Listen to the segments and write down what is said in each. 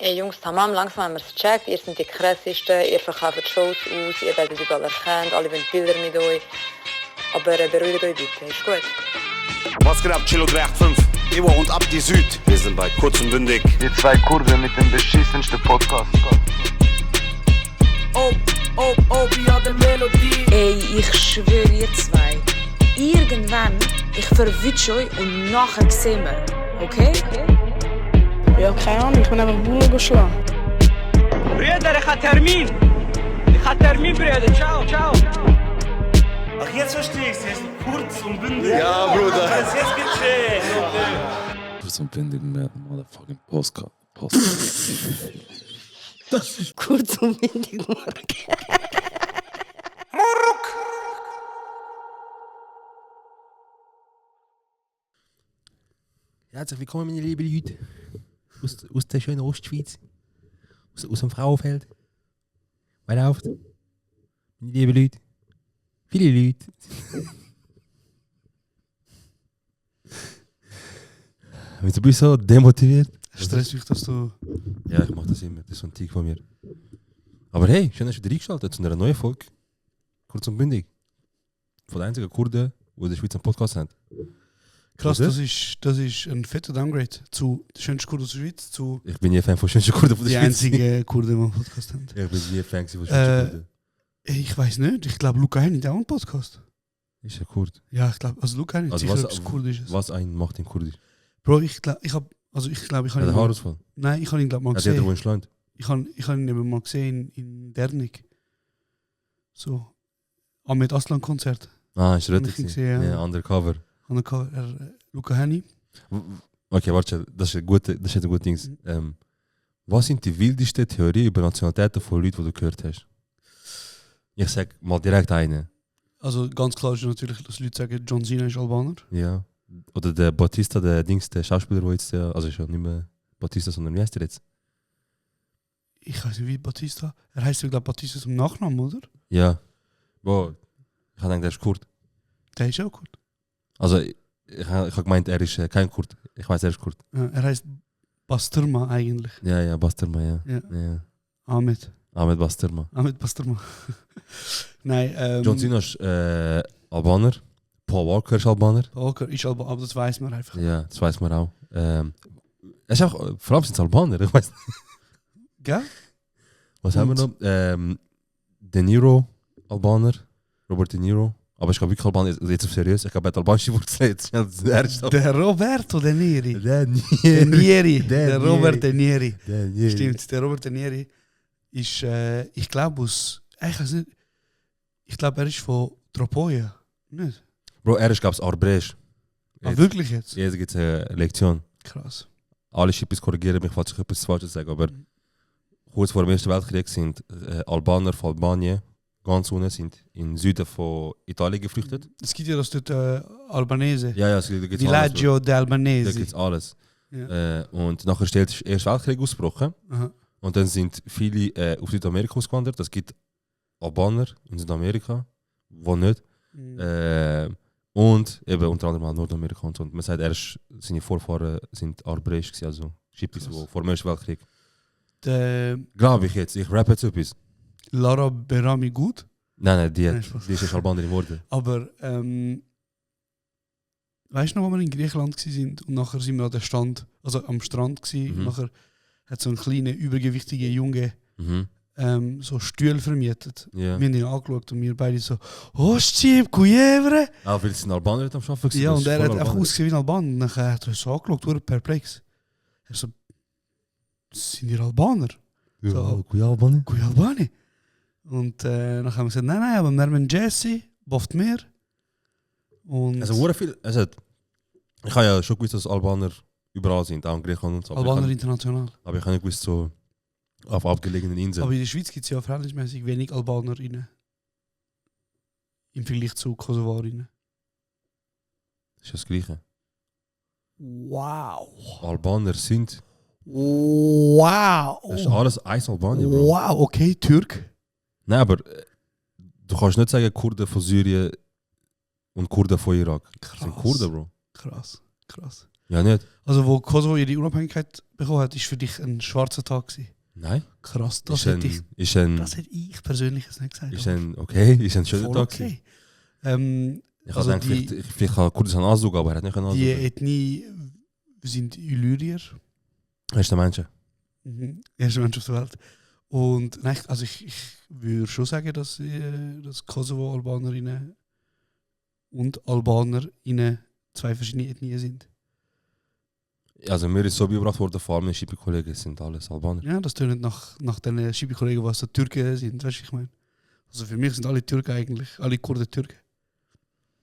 Ey Jungs, tamam, langsam haben wir es gecheckt. Ihr seid die krassesten, ihr verkauft Shows aus, ihr werdet überall erkannt, alle wollen Bilder mit euch. Aber beruhigt euch bitte, ist gut. Was geht ab, Chilo 385? Ewa und Abdi Süd. Wir sind bei Kurz und Bündig. Die zwei Kurden mit dem beschissensten Podcast. ja, der Melodie. Ey, ich schwöre ihr zwei. Irgendwann, ich verwünsche euch und nachher sehen wir. Okay? Ja, keine Ahnung, ich bin einfach Bullen geschlagen. Brüder, ich habe Termin, Brüder. Ciao. Ach, jetzt verstehe ich es. Jetzt kurz und bündig. Ja, Bruder. Jetzt gecheckt. Kurz und bündig mehr motherfucking Postcard. Das ist kurz und windig, Herzlich willkommen, meine lieben Leute. Aus der schönen Ostschweiz. Aus dem Frauenfeld. Wer läuft? Meine lieben Leute. Viele Leute. Wenn du bist so demotiviert. Stress mich, dass du... Ja, ich mach das immer. Das ist so ein Tick von mir. Aber hey, schön, dass du wieder eingeschaltet zu einer neuen Folge. Kurz und bündig. Von den einzigen Kurden, die in der Schweiz einen Podcast haben. Krass, das ist ein fetter Downgrade zu der schönsten Kurden aus der Schweiz, zu Ich bin nie Fan von schönsten Kurden von der die Schweiz. einzigen Kurden, die einen Podcast haben. Ich bin nie Fan von schönsten Kurden. Ich weiß nicht, ich glaube, Luca Henny hat auch einen Podcast. Ist ja Kurd. Ja, ich glaube, also Luca Henny Also sicher was- etwas Kurdisches. Was einen macht in Kurdisch? Bro, ich glaube, ich habe Der ihn... Haarausfall. Nein, ich habe ihn, glaube mal Ja, der, der gesehen. wo in Schleund. Ich habe ihn eben mal gesehen in Dernig. So. Ahmed Aslan Konzert. Ah, ist Hab Rötter ich ihn gewesen. gesehen, ja. Ja, undercover. Luca Henny. Okay, warte, das ist ein gutes Ding. Was sind die wildesten Theorien über Nationalitäten von Leuten, die du gehört hast? Ich sag mal direkt eine. Also ganz klar ist natürlich, dass Leute sagen, John Cena ist Albaner. Ja. Oder der Batista, der Schauspieler, der jetzt, also schon nicht mehr Batista, sondern wie heißt der jetzt? Ich weiß nicht, wie Batista. Er heißt ja, glaube Batista zum Nachnamen, oder? Ja. Boah, ich habe gedacht, der ist Kurd. Der ist auch Kurd. Also, ich habe gemeint, er ist kein Kurd. Ich weiß, er ist Kurd. Er heißt Basturma eigentlich. Ja, Basturma, ja. Ja. Ahmed Basturma. Basturma. Nein, John Cena ist Albaner. Paul Walker ist Albaner. Walker ist Albaner, aber das weiß man einfach. Ja, das weiß man auch. Er ist auch, vor allem sind es Albaner. Ich weiß nicht. Gell? Was haben wir noch? De Niro, Albaner. Robert De Niro. Aber ich glaube wirklich Albaner, jetzt auf seriös. Ich glaube, er hat albanische Wurzeln. Jetzt ist ernst. Der Roberto De Neri. De De Neri. De Der Robert De Neri. De Niro. Stimmt, der Robert De Neri ist, ich glaube ich weiß nicht, ich glaube er ist von Tropoja. Nicht? Bro, er ist, glaube ich, Arbrecht. Ah, wirklich jetzt? Jetzt gibt es eine Lektion. Krass. Alle Schippis korrigieren mich, falls ich etwas Falsches sage, aber kurz vor dem Ersten Weltkrieg sind Albaner von Albanien ganz unten sind in den Süden von Italien geflüchtet. Es gibt ja das dort Albanese. Ja, es gibt Villaggio de Da Albanese. gibt es alles. Ja. Und nachher ist der Erste Weltkrieg ausgebrochen. Aha. Und dann sind viele auf Südamerika ausgewandert. Es gibt Albaner in Südamerika, wo nicht. Und eben unter anderem auch Nordamerika und so. Und man sagt, seine Vorfahren sind Arbrecht gewesen, also Schippis, die vor dem Ersten Weltkrieg. Glaube ich jetzt, ich rappe jetzt etwas. Lara Berami gut. Nein, die Nein, Spaß. ist Albanerin geworden. Aber weißt du noch, wo wir in Griechenland waren und nachher sind wir an der Strand, also am Strand gewesen, und nachher hat so ein kleiner übergewichtiger Junge so Stühle vermietet. Ja. Wir haben ihn angeschaut und wir beide so, oh, Stieb, Kujevre! Ah, weil es ein Albaner am Arbeiten gewesen. Ja, Das und ist er voll hat einfach Albaner. ausgesehen wie ein Albaner. Und dann hat er so angeschaut, wurde perplex. Er so, sind ihr Albaner? So, Goeie Albaner. Goeie Albaner. Und dann haben wir gesagt, nein, aber wir haben Jesse, bofft mehr. Und Also, sehr viel. Also, ich habe ja schon gewusst, dass Albaner überall sind, auch in Griechenland und so. Albaner international. Aber ich habe nicht gewusst, so auf abgelegenen Inseln. Aber in der Schweiz gibt es ja verhältnismäßig wenig Albanerinnen. Im Vergleich zu Kosovarinnen. Das ist das Gleiche. Wow. Albaner sind. Wow. Das ist alles eins Albanien, Bro. Wow, okay, Türk. Nein, aber du kannst nicht sagen, Kurden von Syrien und Kurden von Irak. Das sind Kurden, Bro. Krass. Ja, nicht. Also wo Kosovo ihre Unabhängigkeit bekommen hat, ist für dich ein schwarzer Tag gewesen. Nein. Krass, das Ist hätte ein- ich, ist ein- das hätte ich persönlich jetzt nicht gesagt. Ist aber ein schöner voll Tag. okay. Ich Also habe gedacht, vielleicht kann Kurdistan ansuchen, aber er hat nicht können Die ansuchen. Ethnie sind Illyrier. Erste Menschen. Erste Mensch auf der Welt. Und nein, also ich würde schon sagen, dass Kosovo-Albanerinnen und AlbanerInnen zwei verschiedene Ethnien sind. Also mir ist so beigebracht worden, vor allem meine Schiebe-Kollegen sind alles Albaner. Ja, das tönt nach den Schiebe-Kollegen, die so Türken sind, weißt du, ich meine. Also für mich sind alle Türken eigentlich, alle Kurden Türken.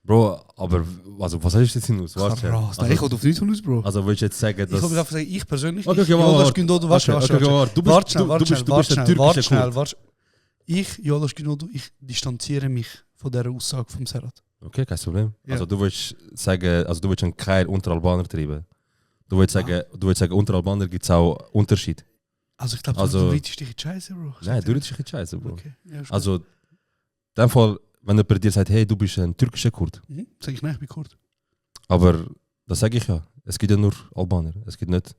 Bro, aber also, was hast du jetzt hinaus? Krass, nein, ich will auf nichts hinaus, Bro. Also willst du jetzt sagen, dass... Ich will einfach sagen, ich persönlich, Okay, ich, okay, Jolas warte. Gündoğdu, warte schnell. Ich, Jolas Gündoğdu, ich distanziere mich von dieser Aussage vom Serhat. Okay, kein Problem. Ja. Also du willst sagen, also du willst einen Keil unter Albaner treiben. Du willst sagen, unter Albaner gibt es auch Unterschied. Also ich glaube, Also- du redest dich in Scheiße, Bro. Nein, du redest nicht Scheiße, Bro. Okay, ja, ist gut. Also, in dem Fall, wenn jemand dir sagt, hey, du bist ein türkischer Kurd. Sag ich, nein, ich bin Kurd. Aber das sage ich ja. Es gibt ja nur Albaner. Es gibt nicht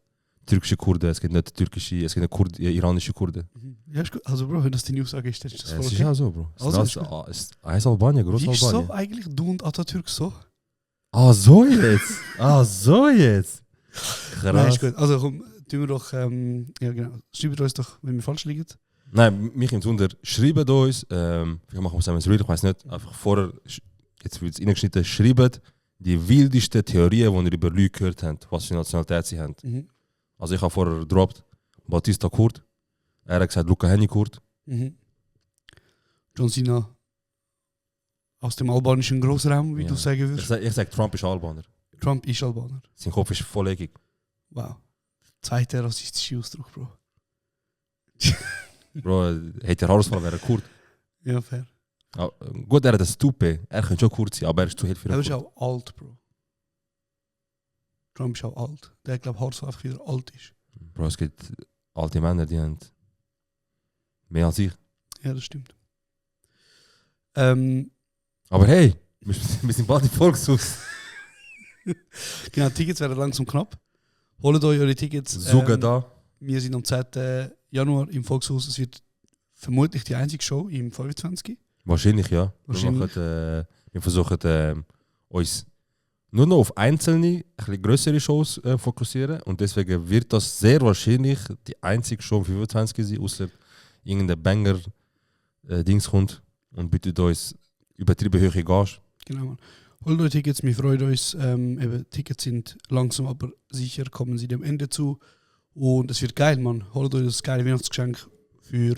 türkische Kurden, es gibt nicht türkische, es gibt nicht iranische Kurden. Ja, ist gut. Also Bro, wenn das deine Aussage ist, dann ist das voll Es ist okay. auch so, Bro. Also, ist Es ist Albanien, Wie ist so Groß-Albanien. eigentlich du und Atatürk so? Ah, so jetzt? Ah, so jetzt? Nein, Krass. ist gut. Also komm, tun wir doch, ja genau, schreibt uns doch, wenn wir falsch liegen. Nein, mich im Wunder, schreibt uns, vielleicht machen wir es einmal ich weiß nicht, einfach vorher, jetzt wird es reingeschnitten, schreibt die wildesten Theorien, die ihr über Leute gehört habt, was für Nationalität sie haben. Mhm. Also ich habe vorher gedroppt, Batista Kurd, er hat gesagt Luca Henny Kurd. John Cena aus dem albanischen Großraum, wie Ja. du sagen würdest. Ich sage, Trump ist Albaner. Trump ist Albaner. Sein Kopf ist volleckig. Wow. Zweiter rassistischer Ausdruck, Bro. Bro, hätte er Haarausfall, wäre er Kurd. Ja, fair. Ah, gut, er hat ein Stupe, er könnte schon Kurd sein, aber er ist zu hell für Er einen ist Kurd. auch alt, Bro. Trump ist auch alt. Der glaubt, Haarso einfach wieder alt ist. Bro, es gibt alte Männer, die haben mehr als ich. Ja, das stimmt. Aber hey, wir sind bald im Volkshaus. Genau, Tickets werden langsam knapp. Holt euch eure Tickets. Sogar da. Wir sind am 10. Januar im Volkshaus. Es wird vermutlich die einzige Show im 25. Wahrscheinlich, ja. Wahrscheinlich. Wir versuchen uns nur noch auf einzelne, ein bisschen größere Shows fokussieren. Und deswegen wird das sehr wahrscheinlich die einzige Show im 25 sein, außer irgendein Banger-Dings kommt und bietet uns übertrieben hohe Gage. Genau, Mann. Holt euch Tickets, wir freuen uns. Eben, Tickets sind langsam, aber sicher kommen sie dem Ende zu. Und es wird geil, Mann. Holt euch das geile Weihnachtsgeschenk für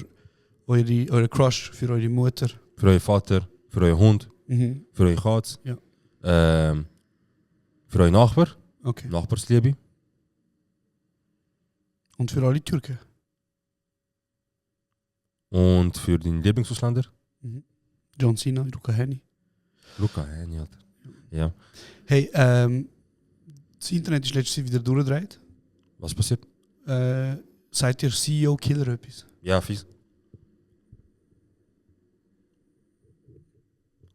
eure Crush, für eure Mutter. Für euren Vater, für euren Hund, Mhm. für eure Katze, Ja. für euren Nachbar, Okay. Nachbarsliebe. Und für alle Türken. Und für den Lieblingsausländer, John Cena, Luca Henny. Luca Henny, Alter. Ja. Hey, das Internet ist letztes Jahr wieder durchgedreht. Was passiert? Seid ihr CEO-Killer etwas? Ja, fies.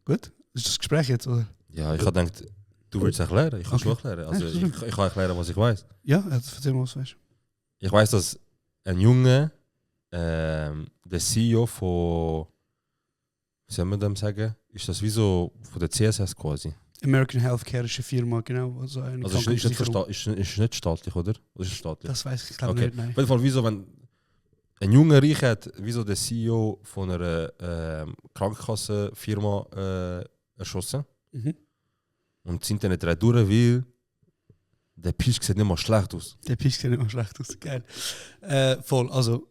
Gut? Ist das Gespräch jetzt, oder? Ja, ich habe gedacht, du willst es erklären. Ich kann es schon erklären. Also, ich kann erklären, was ich weiß. Ja, erzähl mal, was weißt du. Ich weiß, dass ein Junge, der CEO von, wie soll man dem sagen, ist das wie so von der CSS quasi. American Healthcare ist eine Firma, genau. Also, eine Also ist nicht, Krankenversicherung. ist nicht staatlich, oder? Oder ist es staatlich? Das weiß ich glaube Okay. nicht, nein. Auf jeden Fall, wieso, wenn ein junger Reich hat, wieso der CEO von einer Krankenkassenfirma erschossen. Mhm. Und das Internet dreht durch, weil der Pisch sieht nicht mal schlecht aus. Der Pisch sieht nicht mal schlecht aus. Geil. Voll, also.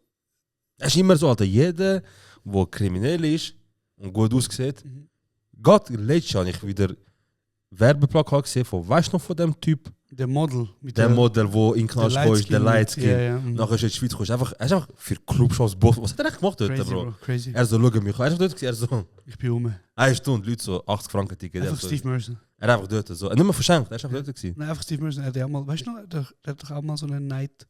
Es ist immer so, Alter, jeder, der kriminell ist und gut aussieht, Gott, letztes Jahr habe ich wieder Werbeplakat gesehen von, weißt du noch von dem Typ? Der Model. Mit Der Model, der in Knallspur ist, der Lightskin. Ja, ja. Nachher ist er in die Schweiz gekommen. Er ist einfach für Clubshows Boss. Was hat er echt gemacht dort, Crazy, Bro? Crazy. Er so, schau mich an. Er ist dort gewesen, er so, Ich bin um. eine Stunde, Leute so, 80 Franken Ticket. Einfach so, Steve Merson. er einfach dort so. Nicht mehr verschenkt, er ist einfach dort gewesen. Nein, einfach Steve Merson. Der hat auch mal, weißt du noch, der hat doch auch mal so eine Night,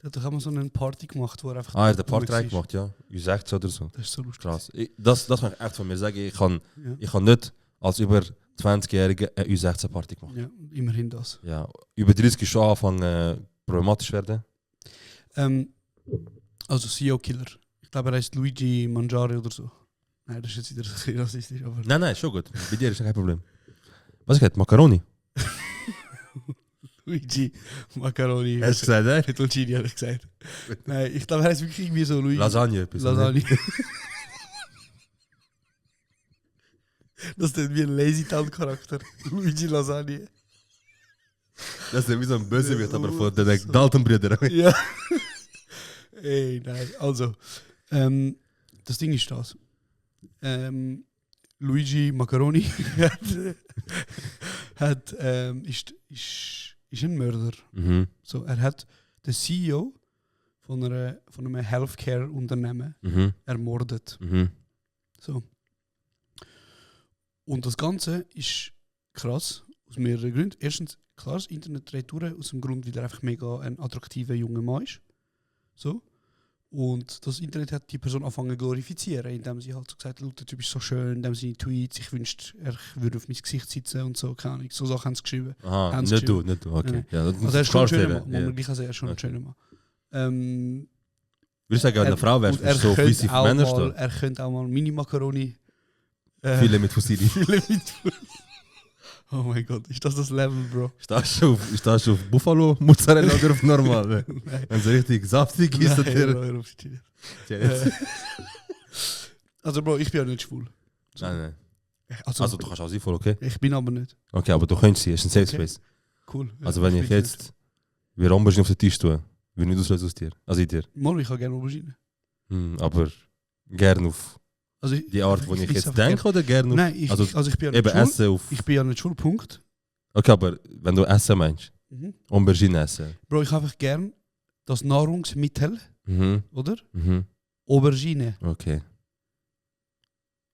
der hat doch auch mal so eine Party gemacht, wo er einfach. Ah, er hat eine Party war. gemacht, ja. U16 oder so. Das ist so lustig. Krass. Das kann ich echt von mir sagen. Ich kann Ja. nicht als über 20-Jährigen eine U16-Party gemacht. Ja, immerhin das. Ja, über 30 ist schon angefangen problematisch werden. Also CEO-Killer. Ich glaube, er heißt Luigi Mangiare oder so. Nein, das ist jetzt wieder ein bisschen rassistisch. Aber Nein, schon gut. Bei dir ist kein Problem. Was ist das? Macaroni? Luigi Macaroni. Hast du gesagt, ne? Fettuccini habe ich gesagt. Nein, ich glaube, er heißt wirklich irgendwie so Luigi. Lasagne. Lasagne. Das ist dann wie ein Lazy Town Charakter. Luigi Lasagne. Das ist wie so ein Bösewicht, aber von den Dalton-Brüdern. Ja. Ey, nein. Also, das Ding ist das. Luigi Macaroni ist ein Mörder. Mhm. So, er hat den CEO von einem Healthcare-Unternehmen ermordet. Mhm. So. Und das Ganze ist krass, aus mehreren Gründen. Erstens, klar, das Internet dreht durch, aus dem Grund, weil er einfach mega ein attraktiver junger Mann ist. So. Und das Internet hat die Person angefangen zu glorifizieren, indem sie halt so gesagt hat, der Typ ist so schön, indem sie Tweets, ich wünschte, er würde auf mein Gesicht sitzen und so, keine Ahnung. So Sachen haben sie geschrieben. Aha, haben sie nicht geschrieben. du, okay. Nein. Ja, das also er ist schon ein schöner Mann, ja. muss man gleich sagen, er ist schon ein schöner Mann. Würde ich sagen, wenn eine Frau wärst, er so könnte wie sie auch Männer mal- stehen. Er könnte auch mal Mini-Macaroni. Viele mit Fusilli. Viele mit Oh mein Gott, ist das Level, Bro? Stehst du auf Buffalo Mozzarella oder auf normal? Wenn es richtig saftig ist, dann Hör auf, Chile. Also Bro, ich bin ja nicht schwul. So. Nein. Also, Also du kannst auch sein, voll okay. ich bin aber nicht. Okay, aber du könntest sie, es ist ein Safe Okay. Space. Cool. Also Ja, wenn ich bin jetzt wie Rambosch auf den Tisch tue, würde ich nicht auslösen aus dir. Also in dir. nicht. Mal, ich kann gerne Aubergine. Aber gerne auf Also die Art, wo ich esse jetzt einfach denke, oder gerne auf... Nein, ich bin ja nicht eben schwul. Essen auf... Ich bin ja nicht schwul, Punkt. Okay, aber wenn du Essen meinst, Mhm. Aubergine essen. Bro, ich habe einfach gern das Nahrungsmittel, Mhm. oder? Mhm. Aubergine. Okay.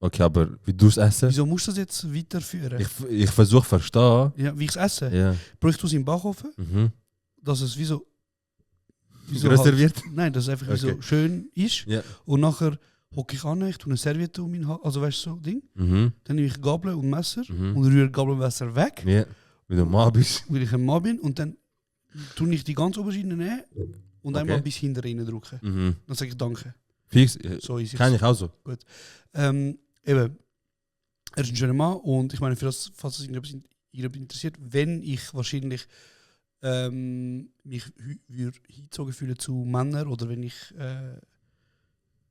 Okay, aber wie du es essen? Wieso musst du das jetzt weiterführen? Ich versuche zu verstehen. Ja, wie ich es esse? Ja. Bro, ich tue es im Backofen, Mhm. dass es wie so Grösser wird? Nein, dass es einfach wie so Okay. schön ist. Ja. Und nachher hocke ich an, ich tue eine Serviette um meinen Hals, also weißt du, so Ding. Mhm. Dann nehme ich Gabel und Messer Mhm. und rühre Gabel und Messer weg, Ja. Wie du Mann bist. weil ich ein Mann bin. Und dann tue ich die ganze Aubergine nehmen und Okay. einmal bis hinter rein drücken. Mhm. Dann sage ich Danke. Fix. So ist es. Kann ich auch so. Eben, er ist ein schöner Mann und ich meine, für das, falls es irgendjemand interessiert, wenn ich wahrscheinlich mich würde hingezogen fühlen zu Männern oder wenn ich eine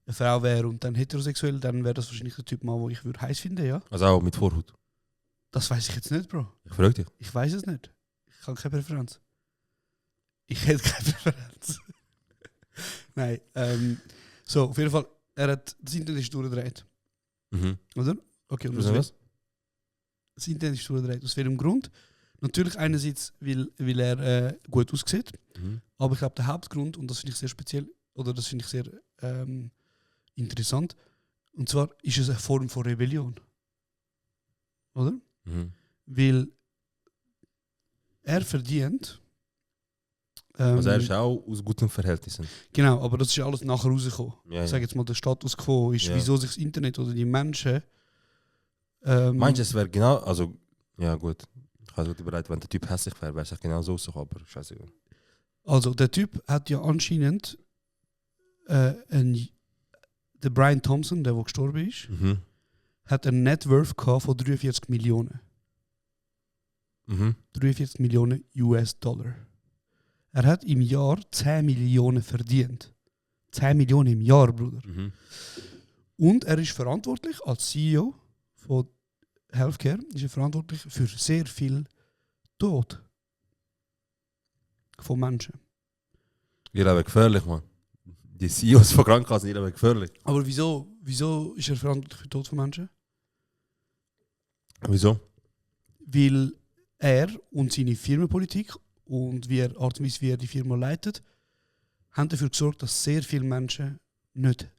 Frau wäre und dann heterosexuell, dann wäre das wahrscheinlich der Typ Mann, wo ich würde heiß finden, ja. Also auch mit Vorhut. Das weiß ich jetzt nicht, Bro. Ich frage dich. Ich weiß es nicht. Ich habe keine Präferenz. Ich hätte keine Präferenz. Nein. So, auf jeden Fall, er hat das Internet ist durchgedreht. Mhm. Oder? Okay, und Was? Was? das Internet ist durchgedreht. Aus welchem Grund? Natürlich einerseits, weil er gut aussieht, Mhm. aber ich glaube, der Hauptgrund, und das finde ich sehr speziell, oder das finde ich sehr interessant, und zwar ist es eine Form von Rebellion. Oder? Mhm. Weil er verdient. Also er ist auch aus guten Verhältnissen. Genau, aber das ist ja alles nachher rausgekommen. Ja, Ich sage jetzt mal, der Status quo ist, Ja. wieso sich das Internet oder die Menschen. Meinst du, es wäre genau, also, ja gut, ich habe es bereit, wenn der Typ hässlich wäre, wäre es genau so, aber scheiße. Also, der Typ hat ja anscheinend der Brian Thompson, der wo gestorben ist, Mhm. hat einen Net Worth gehabt von 43 Millionen. Mhm. 43 Millionen US-Dollar. Er hat im Jahr 10 Millionen verdient. 10 Millionen im Jahr, Bruder. Mhm. Und er ist verantwortlich als CEO von Healthcare, ist er verantwortlich für sehr viel Tod von Menschen. Ihr habt gefährlich, Mann. Die CEOs von Krankenkassen, ihr habt gefährlich. Aber wieso ist er verantwortlich für den Tod von Menschen? Wieso? Weil er und seine Firmenpolitik und wie er, Art und Weise, wie er die Firma leitet, haben dafür gesorgt, dass sehr viele Menschen nicht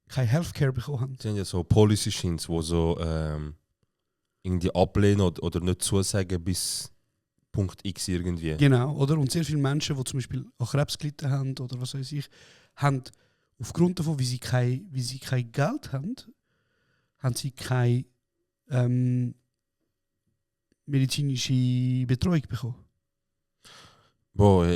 kein Healthcare bekommen haben. Es sind ja so Policy Sheets, die so irgendwie ablehnen oder nicht zusagen bis Punkt X irgendwie. Genau, oder? Und sehr viele Menschen, die zum Beispiel an Krebs gelitten haben oder was weiß ich, haben aufgrund davon, wie sie kein Geld haben, haben sie kein medizinische Betreuung bekommen. Bro,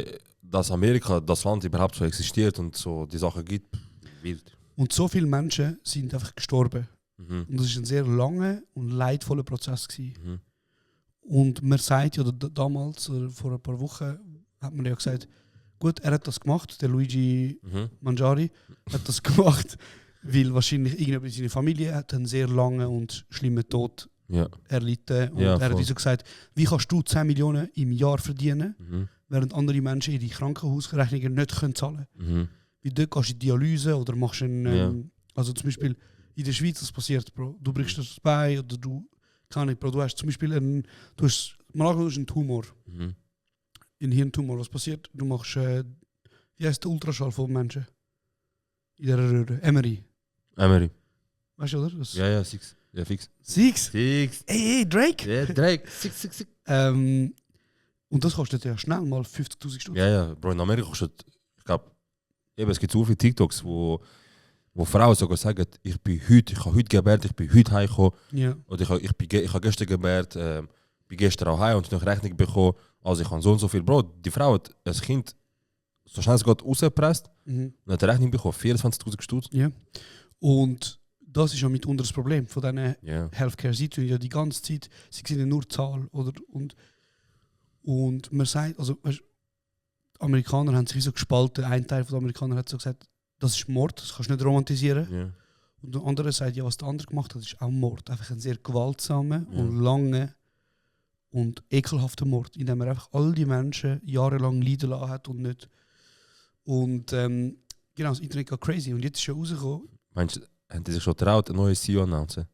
dass Amerika, das Land überhaupt so existiert und so die Sachen gibt, wild. Und so viele Menschen sind einfach gestorben. Und das war ein sehr langer und leidvoller Prozess gewesen. Und man sagt ja, damals, oder vor ein paar Wochen, hat man ja gesagt, gut, er hat das gemacht, der Luigi Mangiari hat das gemacht, weil wahrscheinlich irgendjemand in seiner Familie hat einen sehr langen und schlimmen Tod erlitten. Und er hat so gesagt, wie kannst du 10 Millionen im Jahr verdienen, während andere Menschen ihre Krankenhausrechnungen nicht zahlen können. Wie dort gehst du in Dialyse oder machst einen, also zum Beispiel in der Schweiz, das passiert, Bro. Du brichst das Bein oder du, keine Ahnung, Bro, du hast zum Beispiel einen Tumor, einen Hirntumor. Was passiert? Du machst, wie heißt der Ultraschall von Menschen? In der Röhre. Emery. Weißt du, oder? Das Ja, Six. Ja, fix. Six? Six. Hey, Drake? Ja, Drake. Six. Und das kostet ja schnell mal 50.000 Stunden. Ja, Bro, in Amerika kostet, ich glaube, es gibt so viele TikToks, wo Frauen sogar sagen, ich habe heute gebärt, ich bin heute heimgekommen. Ja. Oder ich habe gestern gebärt, bin gestern auch heim und noch Rechnung bekommen. Also ich habe so und so viel. Bro, die Frau hat ein Kind so schnell es geht rausgepresst und hat eine Rechnung bekommen, 24.000 Stutz. Ja. Und das ist ja mitunter das Problem von diesen Healthcare-Seiten. Ja, die ganze Zeit, sie sehen ja nur Zahl. Und man sagt, also weißt, die Amerikaner haben sich so gespalten. Ein Teil der Amerikaner hat so gesagt, das ist Mord, das kannst du nicht romantisieren. Yeah. Und der andere sagt, ja, was der andere gemacht hat, ist auch Mord. Einfach ein sehr gewaltsamer und langer und ekelhafter Mord, in dem er einfach all die Menschen jahrelang leiden lassen hat und nicht. Und genau, das Internet geht crazy. Und jetzt ist schon rausgekommen. Meinst du, haben die sich schon getraut, ein neues CEO announcen?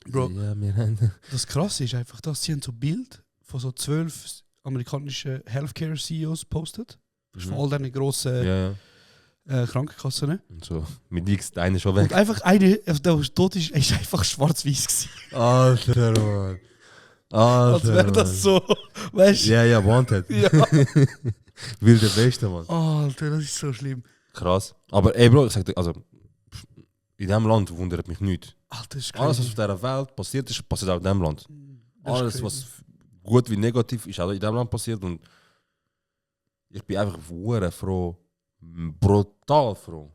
Bro, ja, wir haben. Das Krasse ist einfach, dass sie haben so Bild von so 12 amerikanischen Healthcare-CEOs postet. Von all diesen grossen Krankenkassen. Und so, mit X, der eine schon weg. Und einfach eine, der tot ist einfach schwarz-weiß gewesen. Alter, Mann. Als wäre das so, weißt du? Ja, Wanted. Ja. Will der Beste, Mann. Alter, das ist so schlimm. Krass. Aber ey, Bro, ich sag dir, also, in diesem Land wundert mich nichts. Alter, ist alles, was auf dieser Welt passiert ist, passiert auch in diesem Land. Alles, was gut wie negativ ist, auch in diesem Land passiert. Und ich bin einfach froh. Brutal froh.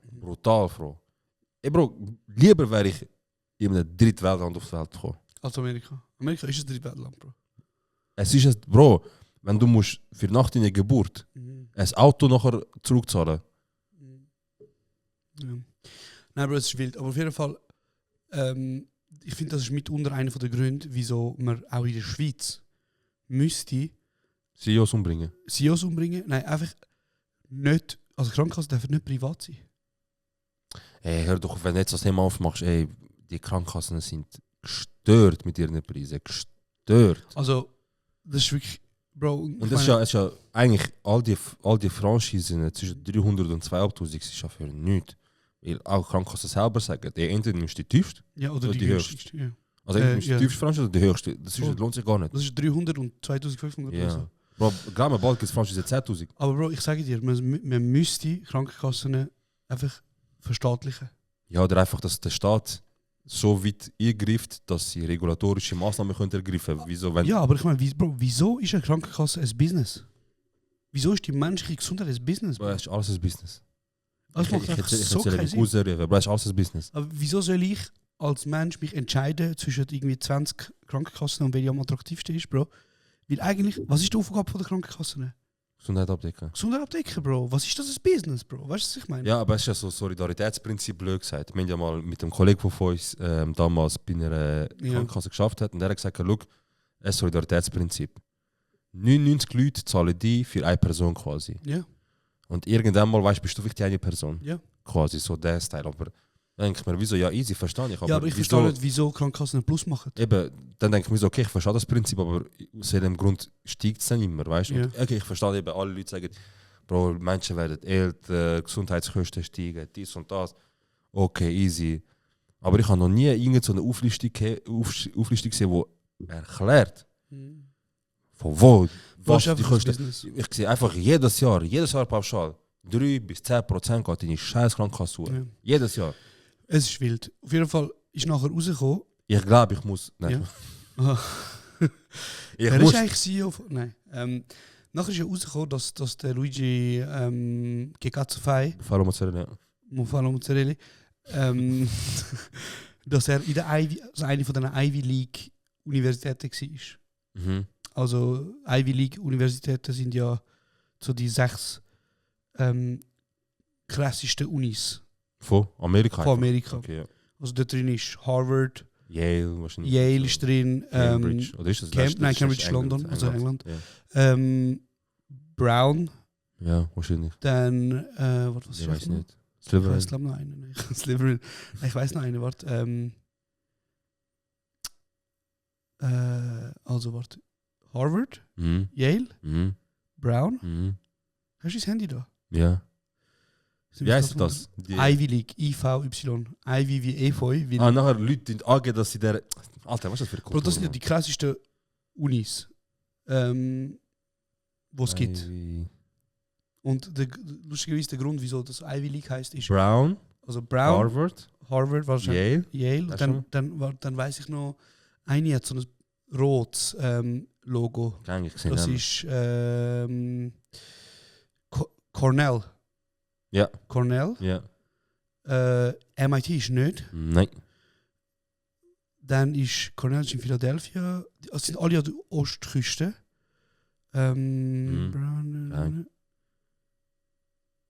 Ey, Bro, lieber wäre ich in einem Drittweltland auf die Welt gekommen. Als Amerika. Amerika ist ein Drittweltland, Bro. Es ist, Bro, wenn du musst für nach deiner Geburt ein Auto nachher zurückzahlen. Ja. Nein, Bro, es ist wild. Aber auf jeden Fall, ich finde, das ist mitunter einer der Gründe, wieso man auch in der Schweiz müsste CEOs umbringen. Nein, einfach nicht, also Krankenkassen dürfen nicht privat sein. Ey, hör doch, wenn du jetzt das Thema aufmachst, ey, die Krankenkassen sind gestört mit ihren Preisen. Gestört. Also, das ist wirklich, Bro. Und das ist ja eigentlich, all die Franchisen zwischen 300 und 2'500 ist ja für nichts. Weil auch Krankenkassen selber sagen, die entweder nimmst die tiefste oder die höchste. Ja. Also entweder nimmst die tiefste Franchise oder die höchste. Das lohnt sich gar nicht. Das ist 300 und 2500 ja. oder so. Bro, gerade mal bald gibt es Franchise 10'000. Aber Bro, ich sage dir, man müsste Krankenkassen einfach verstaatlichen. Ja, oder einfach, dass der Staat so weit eingreift, dass sie regulatorische Maßnahmen ergreifen können. Wieso, wenn ja, aber ich meine, wieso ist eine Krankenkasse ein Business? Wieso ist die menschliche Gesundheit ein Business? Bro, es ist alles ein Business. Das macht einfach so keinen Sinn. Aber es ist alles ein Business. Aber wieso soll ich als Mensch mich entscheiden zwischen irgendwie 20 Krankenkassen und welche am attraktivsten ist, Bro? Weil eigentlich, was ist die Aufgabe von der Krankenkassen? Gesundheit abdecken. Gesundheit abdecken, Bro. Was ist das ein Business, Bro? Weißt du, was ich meine? Ja, aber es ist ja so Solidaritätsprinzip blöd gesagt. Wir haben ja mal mit einem Kollegen von uns damals bei einer Krankenkasse geschafft hat und der hat gesagt, look, ein Solidaritätsprinzip. 99 Leute zahlen die für eine Person quasi. Ja. Und irgendwann mal weißt, bist du wirklich die eine Person. Ja. Quasi so der Style. Aber dann denke ich mir, wieso? Ja, easy, verstehe ich. Aber ich verstehe nicht, wieso Krankenkassen einen Plus machen. Eben, dann denke ich mir so, okay, ich verstehe das Prinzip, aber aus welchem Grund steigt es dann immer, weißt du? Ja. Okay, ich verstehe eben, alle Leute sagen, Bro, Menschen werden älter, Gesundheitskosten steigen, dies und das. Okay, easy. Aber ich habe noch nie irgendeine Auflistung gesehen, die erklärt, von wo, was die Kosten. Ich sehe einfach jedes Jahr pauschal, 3-10% geht in die scheiß Krankenkasse. Ja. Jedes Jahr. Es ist wild. Auf jeden Fall ist nachher rausgekommen. Ich glaube, ich muss. Nein. Ja. Wer ist eigentlich CEO von... Nein. Nachher ist ja rausgekommen, dass der Luigi Gegazofei, Fallo Mozzarella. Mufalo Mozzarella, dass er in der also eine von den Ivy League Universitäten war. Mhm. Also Ivy League Universitäten sind ja so die 6 krassesten Unis Von Amerika? von Amerika. Okay, ja. Also da drin ist Harvard, Yale wahrscheinlich. Yale ist drin, Cambridge. Oder ist das Cambridge ist London, also England. Brown, Ja, wahrscheinlich. dann was Ich ist weiß noch? nicht. Ich Slytherin. weiß glaube noch einen. Slytherin. Ich weiß noch einen. Warte. Also warte. Harvard, Mhm. Yale, Mhm. Brown. Mhm. Hast du das Handy da? Ja. Sind Wie wir heißt gerade das? Die- Ivy League, IVY. Ivy wie Efeu. Weil nachher Leute angeben, dass sie der. Alter, was ist das für eine Bro, Kultur? das sind ja die krassesten Unis, wo es gibt. Ivy. Und lustigerweise der Grund, wieso das Ivy League heißt, ist Brown, also Brown, Harvard, Harvard wahrscheinlich, Yale. Yale. Dann weiß ich noch, eine hat so ein rotes Logo. Kann ich gesehen Das haben. ist Cornell. Ja. Cornell. Ja. MIT ist nicht. Nein. Dann ist Cornell ist in Philadelphia. Das sind alle an der Ostküste. Brown, Nein.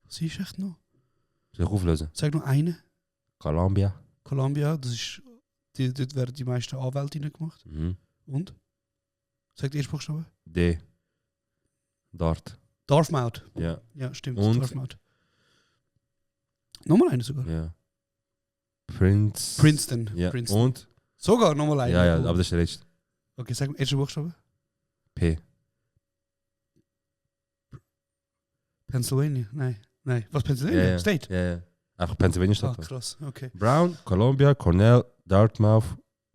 was ist echt noch? Soll ich auflösen? Sag noch eine. Columbia. Columbia, das ist, dort werden die meisten Anwälte gemacht. Mhm. Und? Sag die erste Buchstabe. D. Dart. Dartmouth. Ja. Ja, stimmt. Und? Dartmouth. Nochmal eine sogar. Ja. Princeton. Princeton. Ja. Princeton. Und? Sogar nochmal eine. Ja, aber das ist der letzte. Okay, sag mal, erste Buchstabe. P. Pennsylvania. Nein. Was, Pennsylvania? Ja. State? Ja. Einfach Pennsylvania Ah, steht da. krass. Okay. Brown, Columbia, Cornell, Dartmouth,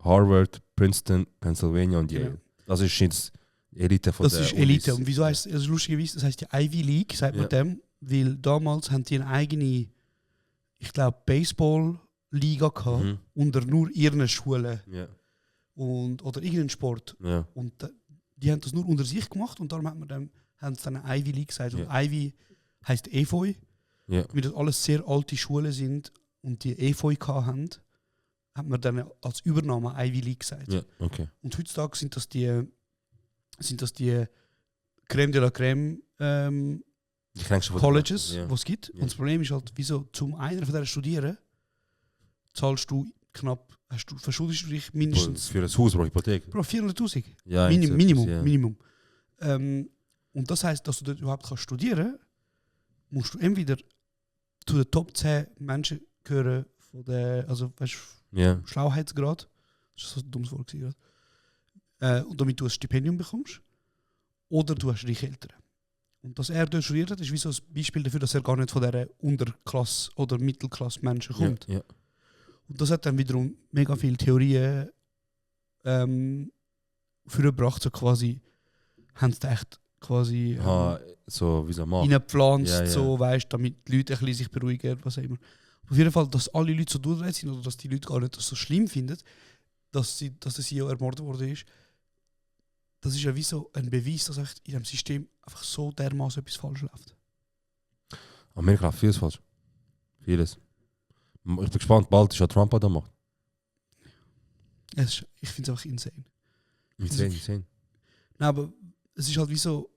Harvard, Princeton, Pennsylvania und Yale. Genau. Das ist jetzt Elite von Das der ist Elite. Unis. Und wieso heißt es lustigerweise, das heißt die Ivy League, sagt man dem, weil damals haben die eine eigene, ich glaube, Baseball-Liga gehabt, Mhm. unter nur ihren Schulen. Ja. Oder irgendeinen Sport. Ja. Und die haben das nur unter sich gemacht und darum haben sie dann eine Ivy League gesagt. Und Ivy heisst Efeu, Ja. weil das alles sehr alte Schulen sind und die Efeu haben, hat man dann als Übernahme Ivy League gesagt. Ja, okay. Und heutzutage sind das die Crème de la Crème Die kränkste von Colleges, ja. die es gibt. Ja. Und das Problem ist halt, wieso zum einer von denen studieren, zahlst du knapp, verschuldest du dich mindestens Für ein Haus, Bro, Hypothek. Bro, 400'000. Ja, Minimum. Und das heisst, dass du dort überhaupt kannst studieren kannst, musst du entweder zu den Top 10 Menschen gehören, von der, also weißt du, Ja. Schlauheitsgrad. Das ist so ein dummes Wort gewesen gerade. Und damit du ein Stipendium bekommst. Oder du hast reiche Eltern. Und dass er dort studiert hat, ist wie so ein Beispiel dafür, dass er gar nicht von dieser Unterklasse- oder Mittelklasse-Menschen kommt. Ja. Und das hat dann wiederum mega viele Theorien vorgebracht, so quasi, haben sie da echt quasi so wie so ein Mann. reingepflanzt, Ja, ja. so, weißt, damit die Leute ein bisschen sich beruhigen, was auch immer. Auf jeden Fall, dass alle Leute so durchgedreht sind oder dass die Leute gar nicht das so schlimm finden, dass der CEO ermordet worden ist, das ist ja wie so ein Beweis, dass echt in dem System einfach so dermaßen etwas falsch läuft. Amerika läuft vieles falsch. Vieles. Ich bin gespannt, bald ist ja Trump da macht. Ich finde es einfach insane. Insane. Nein, aber es ist halt wie so.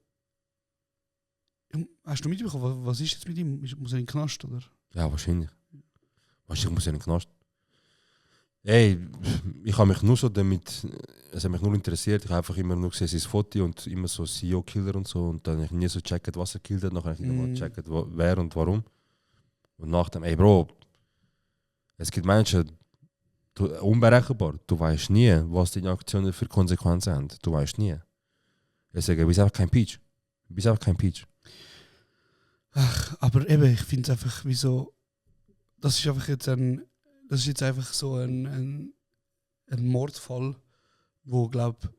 Hast du mitbekommen, was ist jetzt mit ihm? Muss er in den Knast, oder? Ja, wahrscheinlich. Wahrscheinlich muss er in den Knast. Ey, ich habe mich nur so damit, es hat mich nur interessiert, ich habe einfach immer nur gesehen, sein Foto und immer so CEO-Killer und so und dann habe ich nie so gecheckt, was er killt hat, nachher habe ich nochmal gecheckt, wer und warum. Und nach dem, ey Bro, es gibt Menschen, unberechenbar, du weißt nie, was deine Aktionen für Konsequenzen haben, du weißt nie. Ich sage, du bist einfach kein Peach. Ach, aber eben, ich finde es einfach wie so, das ist jetzt einfach so ein Mordfall, wo, glaube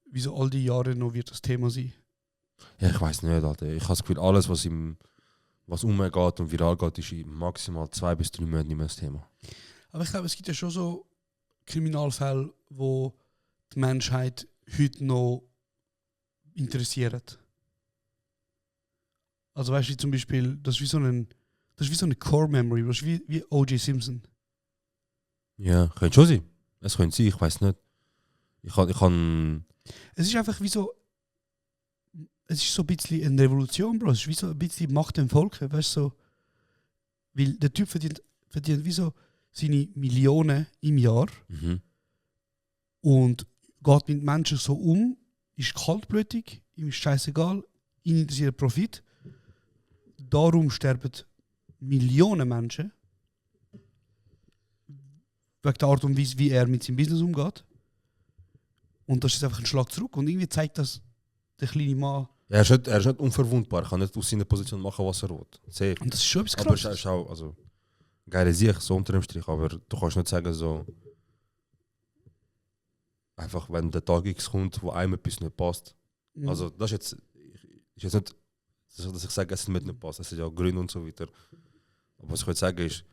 wie so all die Jahre noch wird das Thema sein. Ja, ich weiß nicht, Alter. Ich habe das Gefühl, alles, was umgeht und viral geht, ist in maximal 2 bis 3 Monaten nicht mehr das Thema. Aber ich glaube, es gibt ja schon so Kriminalfälle, wo die Menschheit heute noch interessieren. Also weißt du, zum Beispiel, das ist wie so eine Core-Memory, das ist wie O.J. Simpson. Ja, könnte schon sein. Es könnte sein, ich weiß nicht. Ich kann Es ist einfach wie so, es ist so ein bisschen eine Revolution, Bro. Es ist wie so ein bisschen Macht dem Volk, weißt du, so. Weil der Typ verdient wie so seine Millionen im Jahr und geht mit Menschen so ist kaltblütig, ihm ist scheißegal, ihn interessiert Profit. Darum sterben Millionen Menschen wegen der Art und Weise, wie er mit seinem Business umgeht. Und das ist einfach ein Schlag zurück. Und irgendwie zeigt das der kleine Mann. Ja, er ist nicht unverwundbar, er kann nicht aus seiner Position machen, was er will. Sehr. Und das ist schon etwas Aber Krasses. schau, also geile Sicht, so unter dem Strich, aber du kannst nicht sagen, so einfach, wenn der Tag X kommt, wo einem etwas nicht passt. Mhm. Also das ist jetzt nicht, dass ich sage, es nicht passt, es sind ja Gründe und so weiter. Aber was ich heute sagen ist,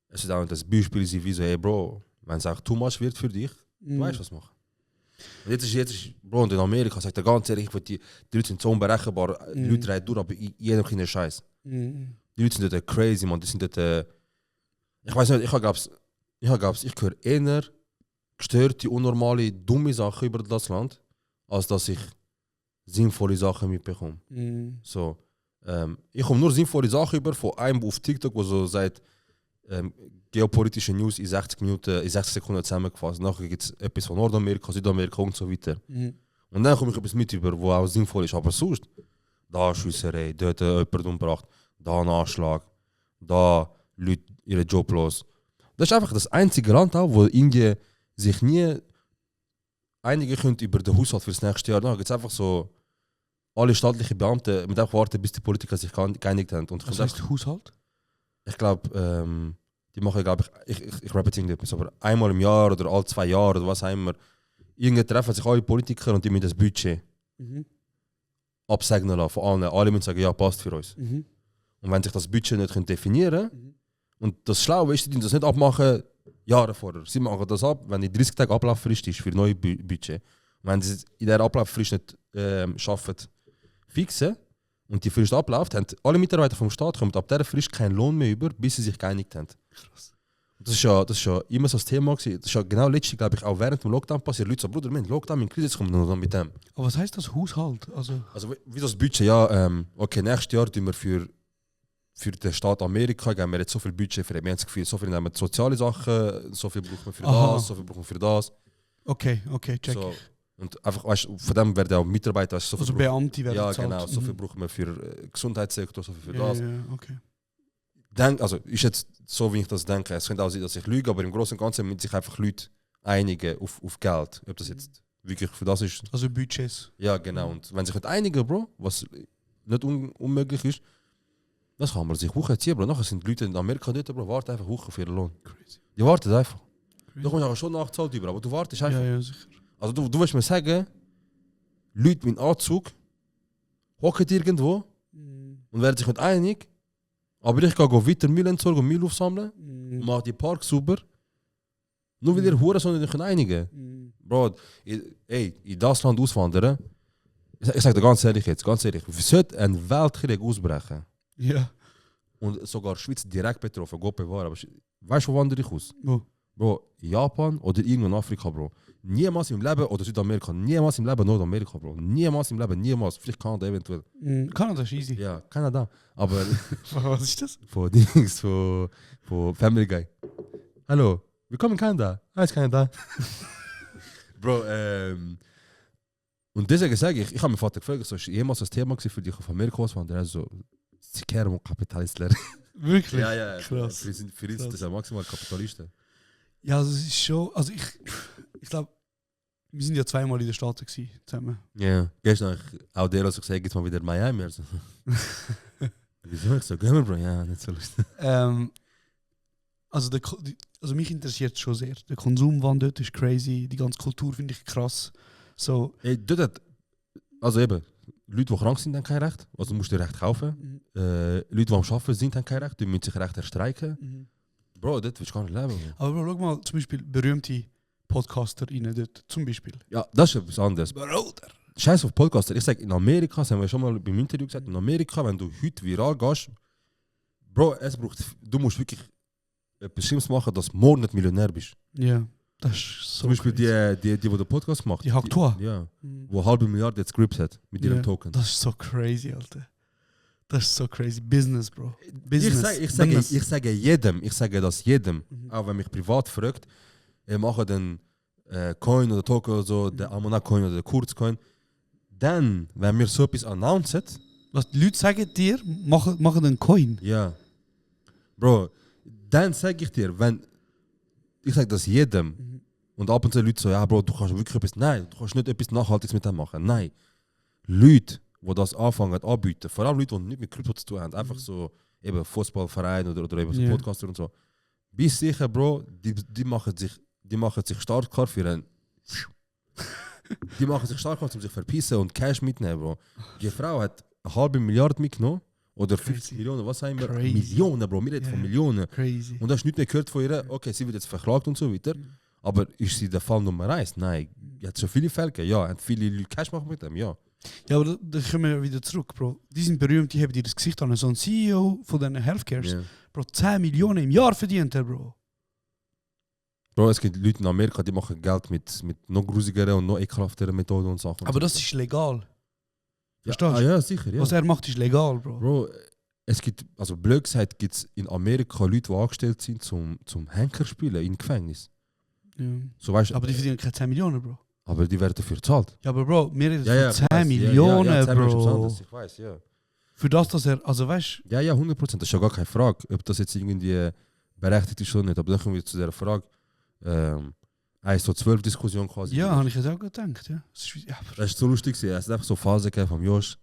es ist auch das Beispiel, wie so, hey Bro, wenn es auch too much wird für dich, du weißt, was machen. Und jetzt ist Bro, und in Amerika sagt er ganz ehrlich, die Leute sind so unberechenbar, die Leute reiten durch, aber jeder kleine Scheiß. Die Leute sind dort crazy, man, die sind dort, ich weiß nicht, ich höre eher gestörte, unnormale, dumme Sachen über das Land, als dass ich sinnvolle Sachen mitbekomme. So, ich komme nur sinnvolle Sachen über von einem auf TikTok, wo so sagt, geopolitische News in 60 Sekunden zusammengefasst. Nachher gibt es etwas von Nordamerika, Südamerika und so weiter. Und dann komme ich etwas mit über, wo auch sinnvoll ist. Aber sonst, da Schüsserei, dort jemand umgebracht, da ein Anschlag, da Leute ihren Job los. Das ist einfach das einzige Land, auch, wo irgendwie sich nie einigen können über den Haushalt für das nächste Jahr. Da gibt es einfach so alle staatlichen Beamten mit einfach warten, bis die Politiker sich geeinigt haben. Und was heißt Haushalt? Ich glaube, die machen, glaube ich rappe jetzt irgendetwas, aber einmal im Jahr oder alle 2 Jahre oder was auch immer, irgendwie treffen sich alle Politiker und die müssen das Budget absegnen lassen von allen. Alle müssen sagen, ja, passt für uns. Und wenn sich das Budget nicht definieren können, und das Schlaue ist, die das nicht abmachen Jahre vorher. Sie machen das ab, wenn die 30 Tage Ablauffrist ist für neue Budget. Und wenn sie es in dieser Ablauffrist nicht schaffen, fixen, und die Frist abläuft, haben alle Mitarbeiter vom Staat kommen ab dieser Frist keinen Lohn mehr über, bis sie sich geeinigt haben. Krass. Das ist ja immer so das Thema gewesen. Das ist ja genau letztens, glaube ich, auch während dem Lockdown passiert. Leute sagen, Bruder, wir haben Lockdown, in Krise, jetzt kommen wir noch mit dem. Aber was heißt das Haushalt? Also wie das Budget, ja, okay, nächstes Jahr tun wir für den Staat Amerika geben wir jetzt so viel Budget für wir haben das Gefühl, so viel nehmen wir soziale Sachen, so viel brauchen wir für das, so viel brauchen wir für das. Okay, check. So. Und einfach, weißt, von dem werden auch Mitarbeiter, weißt, so viel also Beamte werden ja, bezahlt. genau, so viel brauchen wir für Gesundheitssektor, so viel für das. Ja, okay. Also ist jetzt so, wie ich das denke. Es könnte auch sein, dass ich lüge, aber im Großen und Ganzen müssen sich einfach Leute einigen auf Geld. Ob das jetzt wirklich für das ist. Also Budgets. Ja, genau. Und wenn sich nicht einigen, Bro, was nicht unmöglich ist, das kann man sich hochziehen, Bro. Nachher sind die Leute in Amerika dort, Bro, warten einfach hoch auf ihren Lohn. Crazy. Die warten einfach. Du kommst auch schon nachzahlt über, aber du wartest einfach. Ja, sicher. Also du willst mir sagen, Leute mit Anzug hocken irgendwo und werden sich nicht einig, aber ich gehe weiter Müll entsorgen und Müll aufsammeln und mache die Parks sauber, nur weil ihr Hurensohn nicht einigen. Bro, in das Land auswandern, ich sage dir ganz ehrlich, wir sollten einen Weltkrieg ausbrechen. Ja. Und sogar die Schweiz direkt betroffen, Gott bewahre. Aber weißt du, wo wandere ich aus? Wo? Bro, Japan oder irgendwo in Afrika, Bro. Niemals im Leben, oder Südamerika, niemals im Leben Nordamerika, Bro. Niemals im Leben, niemals. Vielleicht Kanada eventuell. Kanada ist easy. Ja, Kanada. Aber was ist das? von Dings, von Family Guy. Hallo, willkommen in Kanada. Ist Kanada. Bro, und deswegen sage ich habe meinen Vater gefragt, so, ist jemals das Thema für dich auf Amerika auswandern? Also, sie kehren Kapitalistler. Wirklich? Ja. Krass. Für uns das sind maximal Kapitalisten. Ja, also es ist schon, also ich glaube, wir sind ja zweimal in den Staaten gewesen, zusammen. Ja, gestern auch der, als ich gesagt jetzt mal wieder in Miami. Also. Wieso? Ich so, gehen wir, Bro? Ja, nicht so lustig. Also mich interessiert es schon sehr. Der Konsumwandel dort ist crazy, die ganze Kultur finde ich krass. So. Also eben, Leute, die krank sind, haben kein Recht. Also musst du dir Recht kaufen. Leute, die am Arbeiten sind, haben kein Recht. Die müssen sich Recht erstreiken. Bro, das willst du gar nicht leben. Aber Bro, schau mal, zum Beispiel berühmte PodcasterInnen dort, zum Beispiel. Ja, das ist etwas anderes. Bruder! Scheiß auf Podcaster. Ich sage, in Amerika, das haben wir schon mal beim Interview gesagt, in Amerika, wenn du heute viral gehst, Bro, du musst wirklich etwas Schlimmes machen, dass du morgen nicht Millionär bist. Ja, das ist so. Zum Beispiel die den Podcast macht. Die Haktua. Ja. Wo 500 Milliarden jetzt Grips hat mit ihrem Token. Das ist so crazy, Alter. Das ist so crazy. Business, Bro. Business. Ich sage jedem, auch wenn mich privat fragt, mache den Coin oder Token oder so, der Amona Coin oder der Kurzcoin. Dann, wenn wir so etwas announcen, was die Leute sagen dir, machen einen Coin. Ja. Bro, dann sage ich dir, wenn ich sage das jedem und ab und zu Leute so, ja Bro, du kannst wirklich etwas, nein, du kannst nicht etwas Nachhaltiges mit dem machen. Nein. Leute, die das anfangen anbieten, vor allem Leute, die nicht mit Krypto zu tun haben, einfach so eben Fußballverein oder eben so Podcaster und so. Bist sicher, Bro, die machen sich stark klar für einen. Die machen sich stark klar, um sich verpissen und Cash mitnehmen, Bro. Die Frau hat 500 Milliarden mitgenommen. Oder 50 Millionen, was sagen wir? Crazy. Millionen, Bro, wir reden von Millionen. Crazy. Und hast du nicht mehr gehört von ihr, okay, sie wird jetzt verklagt und so weiter. Aber ist sie der Fall Nummer 1? Nein. Hat schon viele Fälle gegeben, ja. Hat viele Leute Cash machen mit dem, ja. Ja, aber da kommen wir wieder zurück, Bro. Die sind berühmt, die haben dir das Gesicht an. So ein CEO von diesen Healthcares. Yeah. Bro, 10 Millionen im Jahr verdient er, Bro. Bro, es gibt Leute in Amerika, die machen Geld mit noch grusigeren und noch ekelhafteren Methoden und Sachen. Aber das ist legal. Ja, Verstehst du? ja, sicher, ja. Was er macht, ist legal, Bro. Bro, es gibt, also blöd gesagt, gibt es in Amerika Leute, die angestellt sind zum Henker spielen im Gefängnis. Ja. So, weißt, Aber die verdienen keine 10 Millionen, Bro. aber die werden dafür gezahlt. Ja, aber Bro, wir reden Ja, von 10 ich weiss. Millionen, ja, 10 Millionen ist was Bro. anderes, ich weiß, ja. Für das, dass er, also weißt Ja, 100%. Das ist ja gar keine Frage, ob das jetzt irgendwie berechtigt ist oder nicht. Aber dann kommen wir zu dieser Frage. 1 zu 12 Diskussion quasi. ja, habe ich jetzt auch gedacht, ja. Das ist so lustig, es hat einfach so Phasen gegeben vom Josh.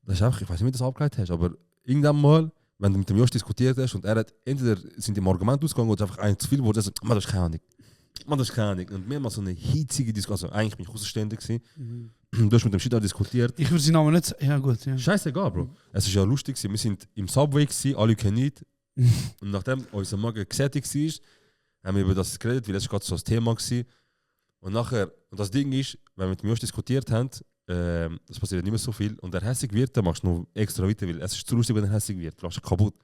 Das ist einfach, ich weiß nicht, wie du das abgeleitet hast, aber irgendwann mal, wenn du mit dem Josh diskutiert hast und er hat, entweder sind die Argumente ausgegangen oder einfach ein zu viel wurde, er sagt, man, das ist keine Ahnung. Man, das ist keine Ahnung. Und mehrmals so eine hitzige Diskussion, also eigentlich bin ich außenständig gewesen. Du hast mit dem Shit auch diskutiert. Ich würde sie Namen nicht sagen, ja gut, ja. Scheißegal, Bro. Es ist ja lustig gewesen, wir sind im Subway gewesen, alle kennen nicht. Und nachdem unser Magen gesättigt war, haben wir über das geredet, weil das gerade so das Thema war. Und nachher, und das Ding ist, wenn wir mit dem Josh diskutiert haben, das passiert nicht mehr so viel. Und er hässig wird, dann machst du noch extra weiter, weil es ist zu lustig, wenn er hässig wird. Du machst ihn kaputt.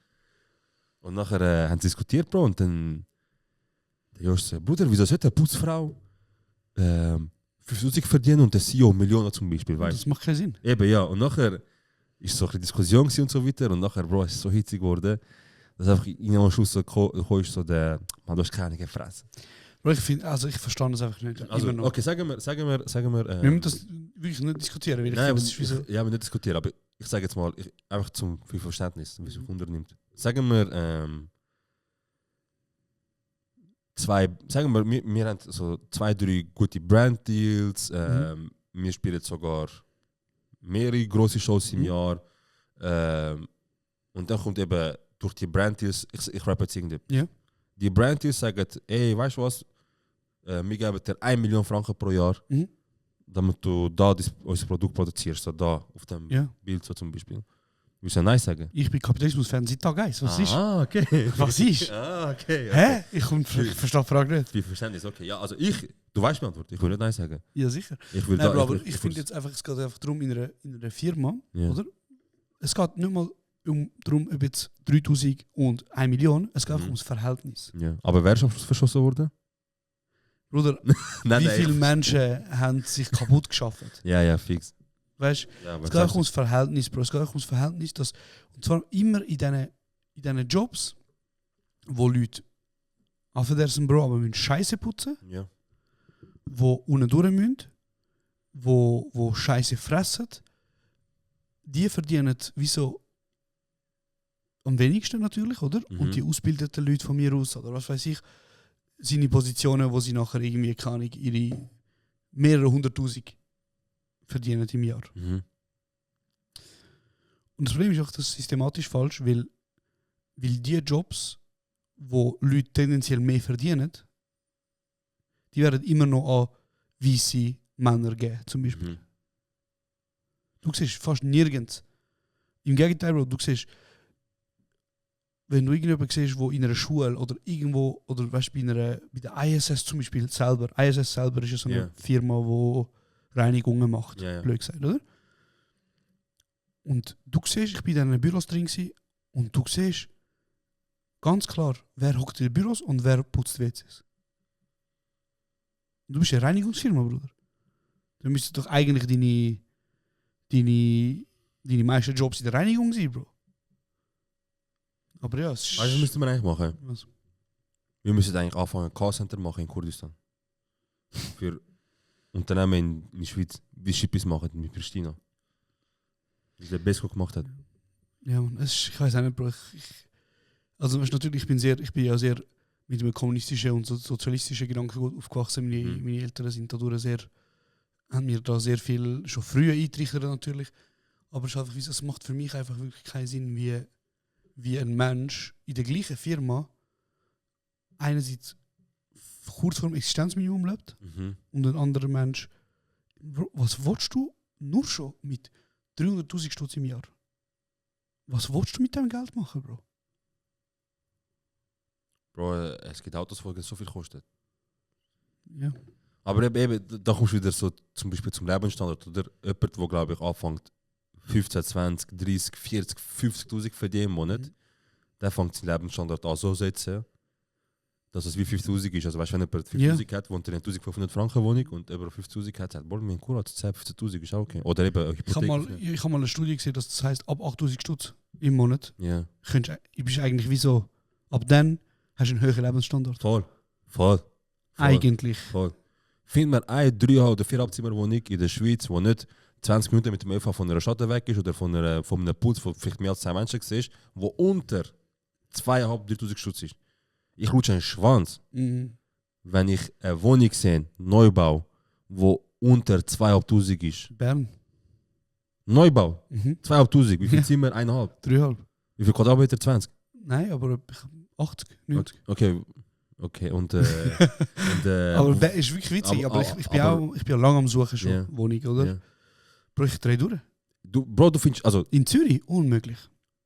Und nachher haben sie diskutiert, Bro, und dann der Josh sagt, Bruder, wieso sollte eine Putzfrau 5000 verdienen und der CEO Millionen zum Beispiel, weißt? Das macht keinen Sinn. Eben, ja. Und nachher ist so eine Diskussion und so weiter. Und nachher, Bro, es ist so hitzig geworden, dass einfach am Schluss so ist so der, man, du hast keine gefressen. Bro, ich finde, also ich verstehe das einfach nicht. Also, Immer noch. okay, sagen wir. Wir müssen das wirklich nicht diskutieren. Weil Nein, ich finde, das ist wie so, ja, wir nicht diskutieren, aber ich sage jetzt mal, einfach zum viel Verständnis, wie es auf 100 nimmt. Sagen wir, wir haben so 2, 3 gute Brand-Deals, wir spielen sogar mehrere große Shows im Jahr. Und dann kommt eben durch die Brand-Deals, ich rappe jetzt irgendwie. Ja. Die Brand-Deals sagen, ey, weißt du was, wir geben dir 1 Million Franken pro Jahr, damit du da unser Produkt produzierst, so da auf dem Bild so zum Beispiel. Willst du Nein sagen? Ich bin Kapitalismus-Fan seit Tag 1. Was ist? Ah, okay. Was ist? Ah, okay. Hä? Ich verstehe die Frage nicht. Wie Verständnis, okay. Ja, also du weißt die Antwort, ich will nicht Nein sagen. Ja, sicher. Ich will Nein, aber ich finde jetzt einfach, es geht einfach darum, in einer Firma, oder? Es geht nicht mal darum, ob jetzt 3000 und 1 Million, es geht einfach ums Verhältnis. Ja. Aber wer ist am Schluss verschossen worden? Bruder, nein, wie viele Menschen haben sich kaputt geschafft? Ja, fix. Weißt du, Ja, es geht auch ums Verhältnis, Bro. Es geht auch ums Verhältnis, dass, und zwar immer in diesen Jobs, wo Leute aufdersen, Bro, aber müssen Scheiße putzen, Ja. wo unten durch müssen, wo Scheiße fressen, die verdienen wieso am wenigsten natürlich, oder? Und die ausgebildeten Leute von mir aus, oder was weiß ich, seine Positionen, wo sie nachher irgendwie, keine Ahnung, ihre mehrere 100.000 verdienen im Jahr. Und das Problem ist auch, das ist systematisch falsch, weil die Jobs, wo Leute tendenziell mehr verdienen, die werden immer noch an weiße Männer geben, zum Beispiel. Du siehst fast nirgends. Im Gegenteil, Bro, du siehst wenn du irgendjemanden siehst, der in einer Schule oder irgendwo, oder weißt du, bei der ISS zum Beispiel selber, ISS selber ist ja so eine Firma, die Reinigungen macht, blöd gesagt, oder? Und du siehst, ich bin in diesen Büros drin gewesen, und du siehst ganz klar, wer hockt in den Büros und wer putzt WCs. Du bist eine Reinigungsfirma, Bruder. Du müsstest doch eigentlich deine meisten Jobs in der Reinigung sein, Bro. Aber ja, es ist... Weißt du, was müssten wir eigentlich machen? Was? Wir müssen eigentlich anfangen, ein Callcenter machen in Kurdistan. Für Unternehmen in der Schweiz, wie Schippis machen mit Pristina. Wie der Besko gemacht hat. Ja, man, ich weiß auch nicht, Bro. Also natürlich, ich bin ja sehr mit einem kommunistischen und sozialistischen Gedanken aufgewachsen. Meine Eltern sind dadurch haben mir da sehr viel schon früher eingetrichtert natürlich. Aber es, ist einfach, es macht für mich einfach wirklich keinen Sinn, wie ein Mensch in der gleichen Firma einerseits kurz vor dem Existenzminimum lebt und ein anderer Mensch, was willst du nur schon mit 300'000 Stutz im Jahr? Was willst du mit dem Geld machen, Bro? Bro, es gibt Autos, die so viel kosten. Ja. Aber eben, da kommst du wieder so zum Beispiel zum Lebensstandard. Oder jemand, der, glaube ich, anfängt 15, 20, 30, 40, 50'000 verdienen im Monat, der fängt seinen Lebensstandard an so zu setzen, dass es wie 5'000 ist. Also weißt du, wenn jemand 5'000 hat, wohnt er in 1'500 Franken Wohnung und über 5'000 hat, sagt, boah, mein Kur hat 10, 15'000 ist auch okay. Oder eben eine Hypothek. Ich habe mal eine Studie gesehen, dass das heisst, ab 8'000 Stutz im Monat, bist eigentlich wie so, ab dann hast du einen höheren Lebensstandard. Voll. Eigentlich. Voll. Findet man eine 3 oder 4 Zimmerwohnung in der Schweiz, die nicht 20 Minuten mit dem ÖV von einer Stadt weg ist oder von einem Putz, wo vielleicht mehr als 2 Menschen siehst, wo unter 2'500-3'000 Stutz ist. Ich rutsche einen Schwanz, wenn ich eine Wohnung sehe, Neubau, wo unter 2'500 ist. Bern. Neubau? 2'500. Wie viele Zimmer? 1,5? 3,5. Wie viel Quadratmeter? 20? Nein, aber 80, 90. Okay, und aber das ist wirklich witzig, aber ich bin ja lange am Suchen schon, Wohnung, oder? Yeah. Bro, ich drehe durch. Bro, du findest, also... In Zürich? Unmöglich.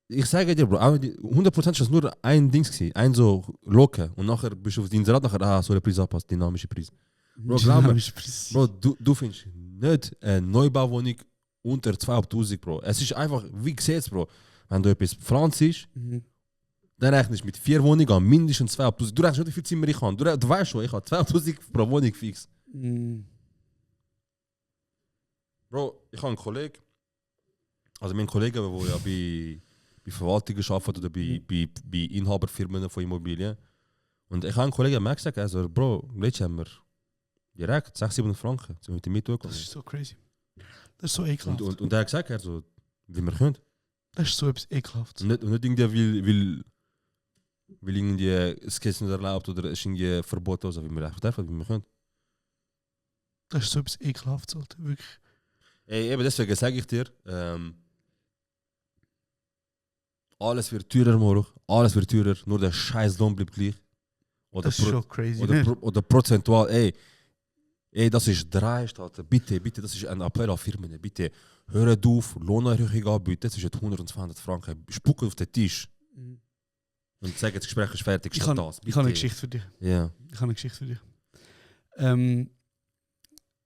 Ich sage dir, Bro, 100% ist das nur ein Ding gewesen, ein so locker. Und nachher bist du auf dein Rad, nachher, so der Preis abpasst, dynamischer Preis. Bro, glaub mir, Bro, du findest nicht eine Neubauwohnung unter 2'500, Bro. Es ist einfach, wie gesagt, Bro, wenn du etwas französisch dann rechnest du mit 4 Wohnungen an mindestens 2'500. Du rechnest nicht, wie viele Zimmer ich habe. Du weißt schon, ich habe 2'500 pro Wohnung fix. Bro, ich habe einen Kollegen, also mein Kollege, der ja bei Verwaltungen arbeitet oder bei Inhaberfirmen von Immobilien. Und ich habe einen Kollegen, der mir gesagt, also, Bro, letztes haben wir direkt 600-700 Franken mit dem Mietwohnung. Das ist so crazy. Das ist so ekelhaft. Und er hat gesagt, also, wie wir können. Das ist so etwas ekelhaft. Und nicht irgendwie will irgendwie es geht nicht erlaubt oder es ist irgendwie verboten, also wie wir einfach dürfen, wie wir können. Das ist so etwas ekelhaft, wirklich. Ey, eben deswegen sage ich dir, alles wird teurer morgen, alles wird teurer, nur der scheiß Lohn bleibt gleich. Oder das ist schon crazy. Oder prozentual, ey, das ist dreist, Alter. Bitte, das ist ein Appell an Firmen, bitte. Hört auf, Lohnerhöhung anbieten, zwischen 100 und 200 Franken. Spucken auf den Tisch. Und sagen, das Gespräch ist fertig, ich habe eine Geschichte für dich. Ja. Ich habe eine Geschichte für dich.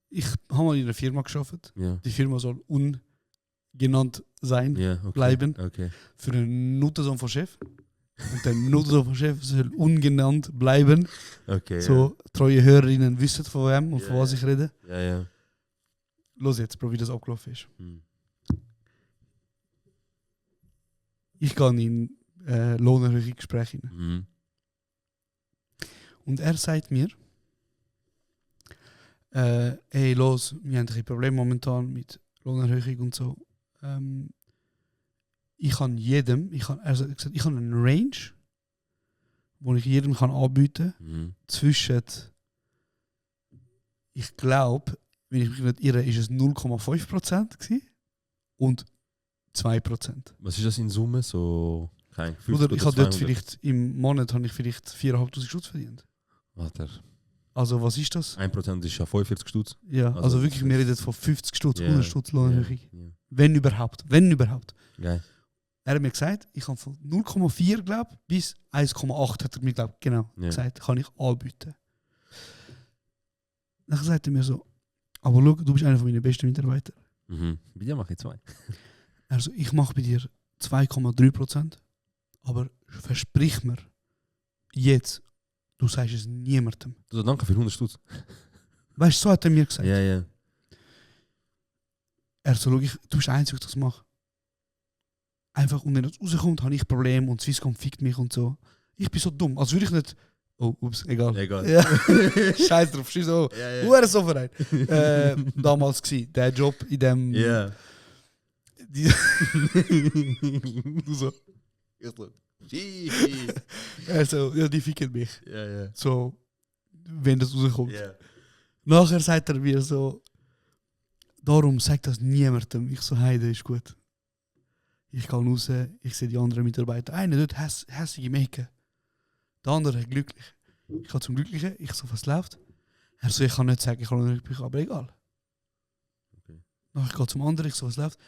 Ich habe mal in einer Firma gearbeitet. Ja. Die Firma soll ungenannt sein, bleiben. Okay. Für einen Nuttersohn von Chef. Und der Nuttersohn von Chef soll ungenannt bleiben. Okay. So treue Hörerinnen wissen von wem und von was ich rede. Ja. Los jetzt, Bro, wie das abgelaufen ist. Ich gehe in Lohnerhöhungsgespräche rein. Und er sagt mir, hey, los, wir haben ein Problem momentan mit Lohnerhöhung und so. Ich habe eine Range, wo ich jedem kann anbieten kann, zwischen, ich glaube, wenn ich mich nicht irre, ist es 0,5% gewesen und 2%. Was ist das in Summe? So, kein 50 oder ich habe dort 200? vielleicht, im Monat habe ich vielleicht 4'500 Stutz verdient. Warte. Also was ist das? 1% ist ja 45 Stutz. Ja, also wirklich, wir reden von 50 Stutz, 100 Stutz Lohnerhöhung. Ja. Wenn überhaupt. Geil. Er hat mir gesagt, ich kann von 0,4 glaube bis 1,8 hat er mir genau gesagt, kann ich anbieten. Dann sagt er mir so, aber schau, du bist einer von meinen besten Mitarbeitern. Bei dir mache ich 2. Also ich mache bei dir 2,3%, aber versprich mir jetzt, du sagst es niemandem. Also danke für 100 Stutz. Weißt du, so hat er mir gesagt. Ja. Er so, schau, du bist der Einzige, der das macht. Einfach, und wenn es rauskommt, habe ich Probleme und Swisscom fickt mich und so. Ich bin so dumm, als würde ich nicht... Oh, ups, egal. Ja. Scheiß drauf, scheiß auf. Ja. So verein. Damals gsi, der Job in dem... Ja. Du so. Also, ja, die ficken mich. Ja. So, wenn das rauskommt. Ja. Nachher sagt er mir so, darum sag das niemandem. Ich so, Heide, ist gut. Ich gehe raus, ich sehe die anderen Mitarbeiter. Einer dort hässige Mecke. Der andere glücklich. Ich gehe zum Glücklichen, ich so, was läuft? Er so, ich kann nicht sagen, ich kann nicht, aber egal. Okay. Nachher ich gehe zum anderen, ich so, was läuft?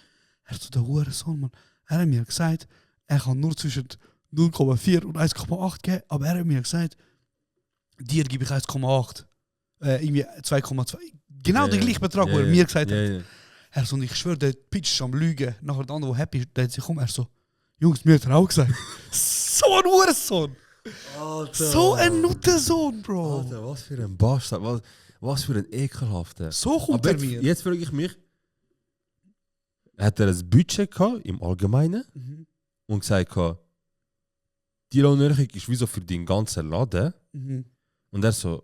Er so, der Hurensohn, Mann. Er hat mir gesagt, er kann nur zwischen 0,4 und 1,8 geben, aber er hat mir gesagt, dir gebe ich 1,8. Irgendwie 2,2. Genau der gleiche Betrag, wo er mir gesagt hat. Er so, und ich schwöre, der Pitch ist am Lügen. Nachher der andere, der happy ist, der hat sich er so, Jungs, mir hat er auch gesagt. So ein Hurensohn! Alter. So ein Nuttensohn, Bro! Alter, was für ein Bastard, was für ein ekelhafter. So kommt aber er mir. Jetzt frage ich mich, hat er ein Budget gehabt, im Allgemeinen und gesagt, die Lohnerhöhung ist wie so für den ganzen Laden. Und er so,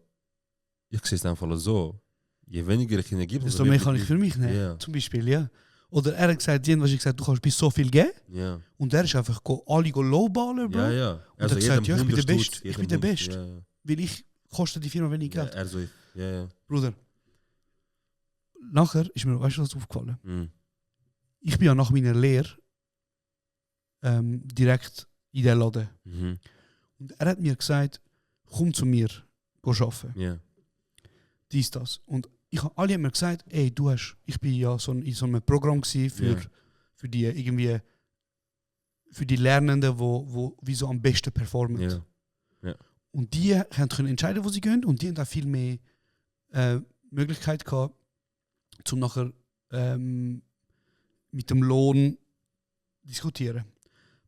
ich sehe es einfach so, je weniger ich ihnen gebe, desto mehr kann ich für mich nehmen. Ja. Zum Beispiel, ja. Oder er hat gesagt, was ich gesagt, du kannst bis so viel geben. Ja. Und er ist einfach alle lowballen, Bro. Ja. Und er hat gesagt, ja, ich bin der Beste. Ich bin der Beste. Ja. Weil ich koste die Firma wenig Geld. Ja, er so, ja. Bruder. Nachher ist mir, weißt du, was aufgefallen? Ich bin ja nach meiner Lehre direkt in den Laden. Und er hat mir gesagt, komm zu mir, geh arbeiten. Ja. Dies, das. Und alle haben mir gesagt, ey, ich bin ja in so einem Programm für die irgendwie für die Lernenden, wo wie so am besten performen. Ja. Und die können entscheiden, wo sie gehen, und die haben auch viel mehr Möglichkeit gehabt, zum nachher mit dem Lohn diskutieren.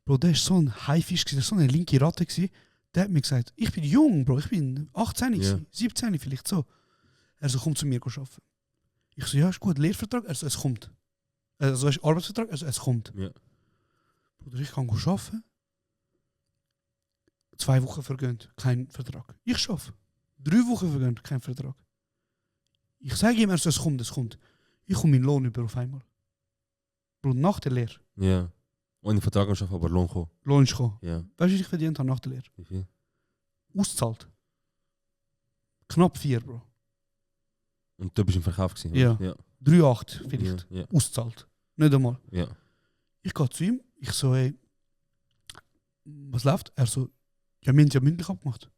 Bro, der ist so ein Haifisch, der ist so eine linke Ratte gewesen. Der hat mir gesagt, ich bin jung, Bro, ich bin 18, 17 vielleicht so. Er so, komm zu mir arbeiten. Ich so, ja, ist gut, Lehrvertrag? Er so, es kommt. Also, ist Arbeitsvertrag? Also, es kommt. Ja. Bruder, ich kann arbeiten. 2 Wochen vergönnt, kein Vertrag. Ich arbeite. 3 Wochen vergönnt, kein Vertrag. Ich sage ihm, es kommt. Ich komme meinen Lohn über auf einmal. Bruder, nach der Lehre. Ja. Ohne Vertrag arbeiten, aber Lohn kommen. Lohn ist gekommen. Ja. Weißt du, was ich verdient habe nach der Lehre? Wie viel? Auszahlt. Knapp 4, Bro. Und du bist im Verkauf gewesen? Ja. 3,8 vielleicht. Ja. Auszahlt. Nicht einmal. Ja. Ich gehe zu ihm, ich so, hey, was läuft? Er so, ja, wir haben es ja mündlich abgemacht.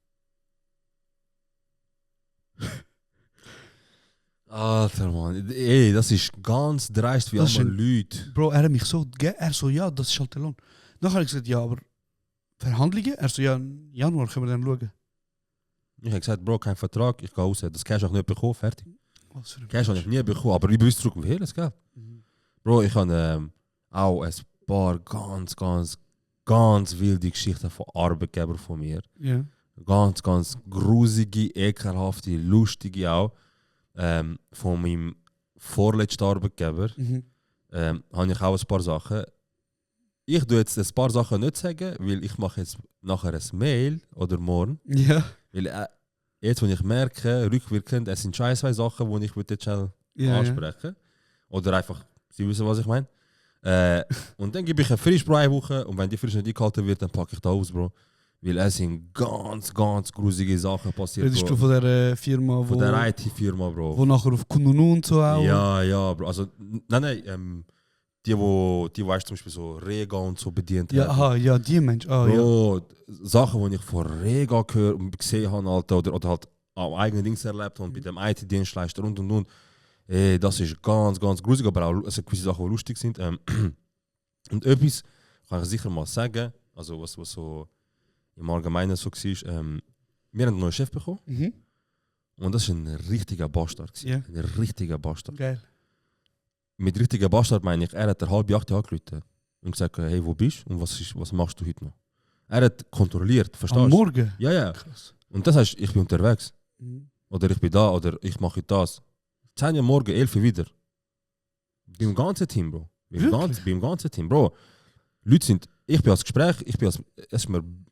Alter, Mann. Ey, das ist ganz dreist, wie Das andere ist Leute. Bro, er hat mich so, er so, ja, das ist halt der Lohn. Dann habe ich gesagt, ja, aber Verhandlungen? Er so, ja, im Januar können wir dann schauen. Ich habe gesagt, Bro, kein Vertrag, ich gehe raus. Das Cash habe ich nicht bekommen, fertig. Was für ein Cash habe ich nie bekommen, aber ich bin zurück auf das Geld. Bro, ich habe auch ein paar ganz wilde Geschichten von Arbeitgebern von mir. Ja. Ganz grusige, ekelhafte, lustige auch. Von meinem vorletzten Arbeitgeber habe ich auch ein paar Sachen. Ich tue jetzt ein paar Sachen nicht sagen, weil ich mache jetzt nachher ein Mail oder morgen. Ja. Weil jetzt, wo ich merke, rückwirkend, es sind scheiß 2 Sachen, die ich jetzt schnell ansprechen. Oder einfach, Sie wissen, was ich meine. Und dann gebe ich eine Frisch pro eine Woche, und wenn die Frisch nicht eingehalten wird, dann packe ich da aus, Bro. Weil es sind ganz grusige Sachen passiert. Redest du von der Firma, von der IT-Firma, Bro. Wo nachher auf Kununu und so auch? Ja, Bro. Also, nein, die weißt zum Beispiel so Rega und so bedient ja, aha, ja, die Mensch. Bro, Sachen, die ich von Rega gehört und gesehen habe, Alter, oder halt am eigenen Dings erlebt habe und bei dem IT-Dienstleister und. Das ist ganz grusig, aber auch also gewisse Sachen, die lustig sind. Und etwas kann ich sicher mal sagen, also was so im Allgemeinen so war, wir haben einen neuen Chef bekommen. Mhm. Und das war ein richtiger Bastard. Ja. Ein richtiger Bastard. Geil. Mit richtiger Bastard meine ich, er hat 7:30 angerufen und gesagt, hey, wo bist du und was machst du heute noch? Er hat kontrolliert, verstehst du? Am Morgen? Ja, ja. Krass. Und das heißt, ich bin unterwegs. Mhm. Oder ich bin da, oder ich mache das. 10 Uhr morgen, 11 Uhr wieder. Beim ganzen Team, Bro. Beim ganzen Team, Bro. Leute sind, ich bin als Gespräch,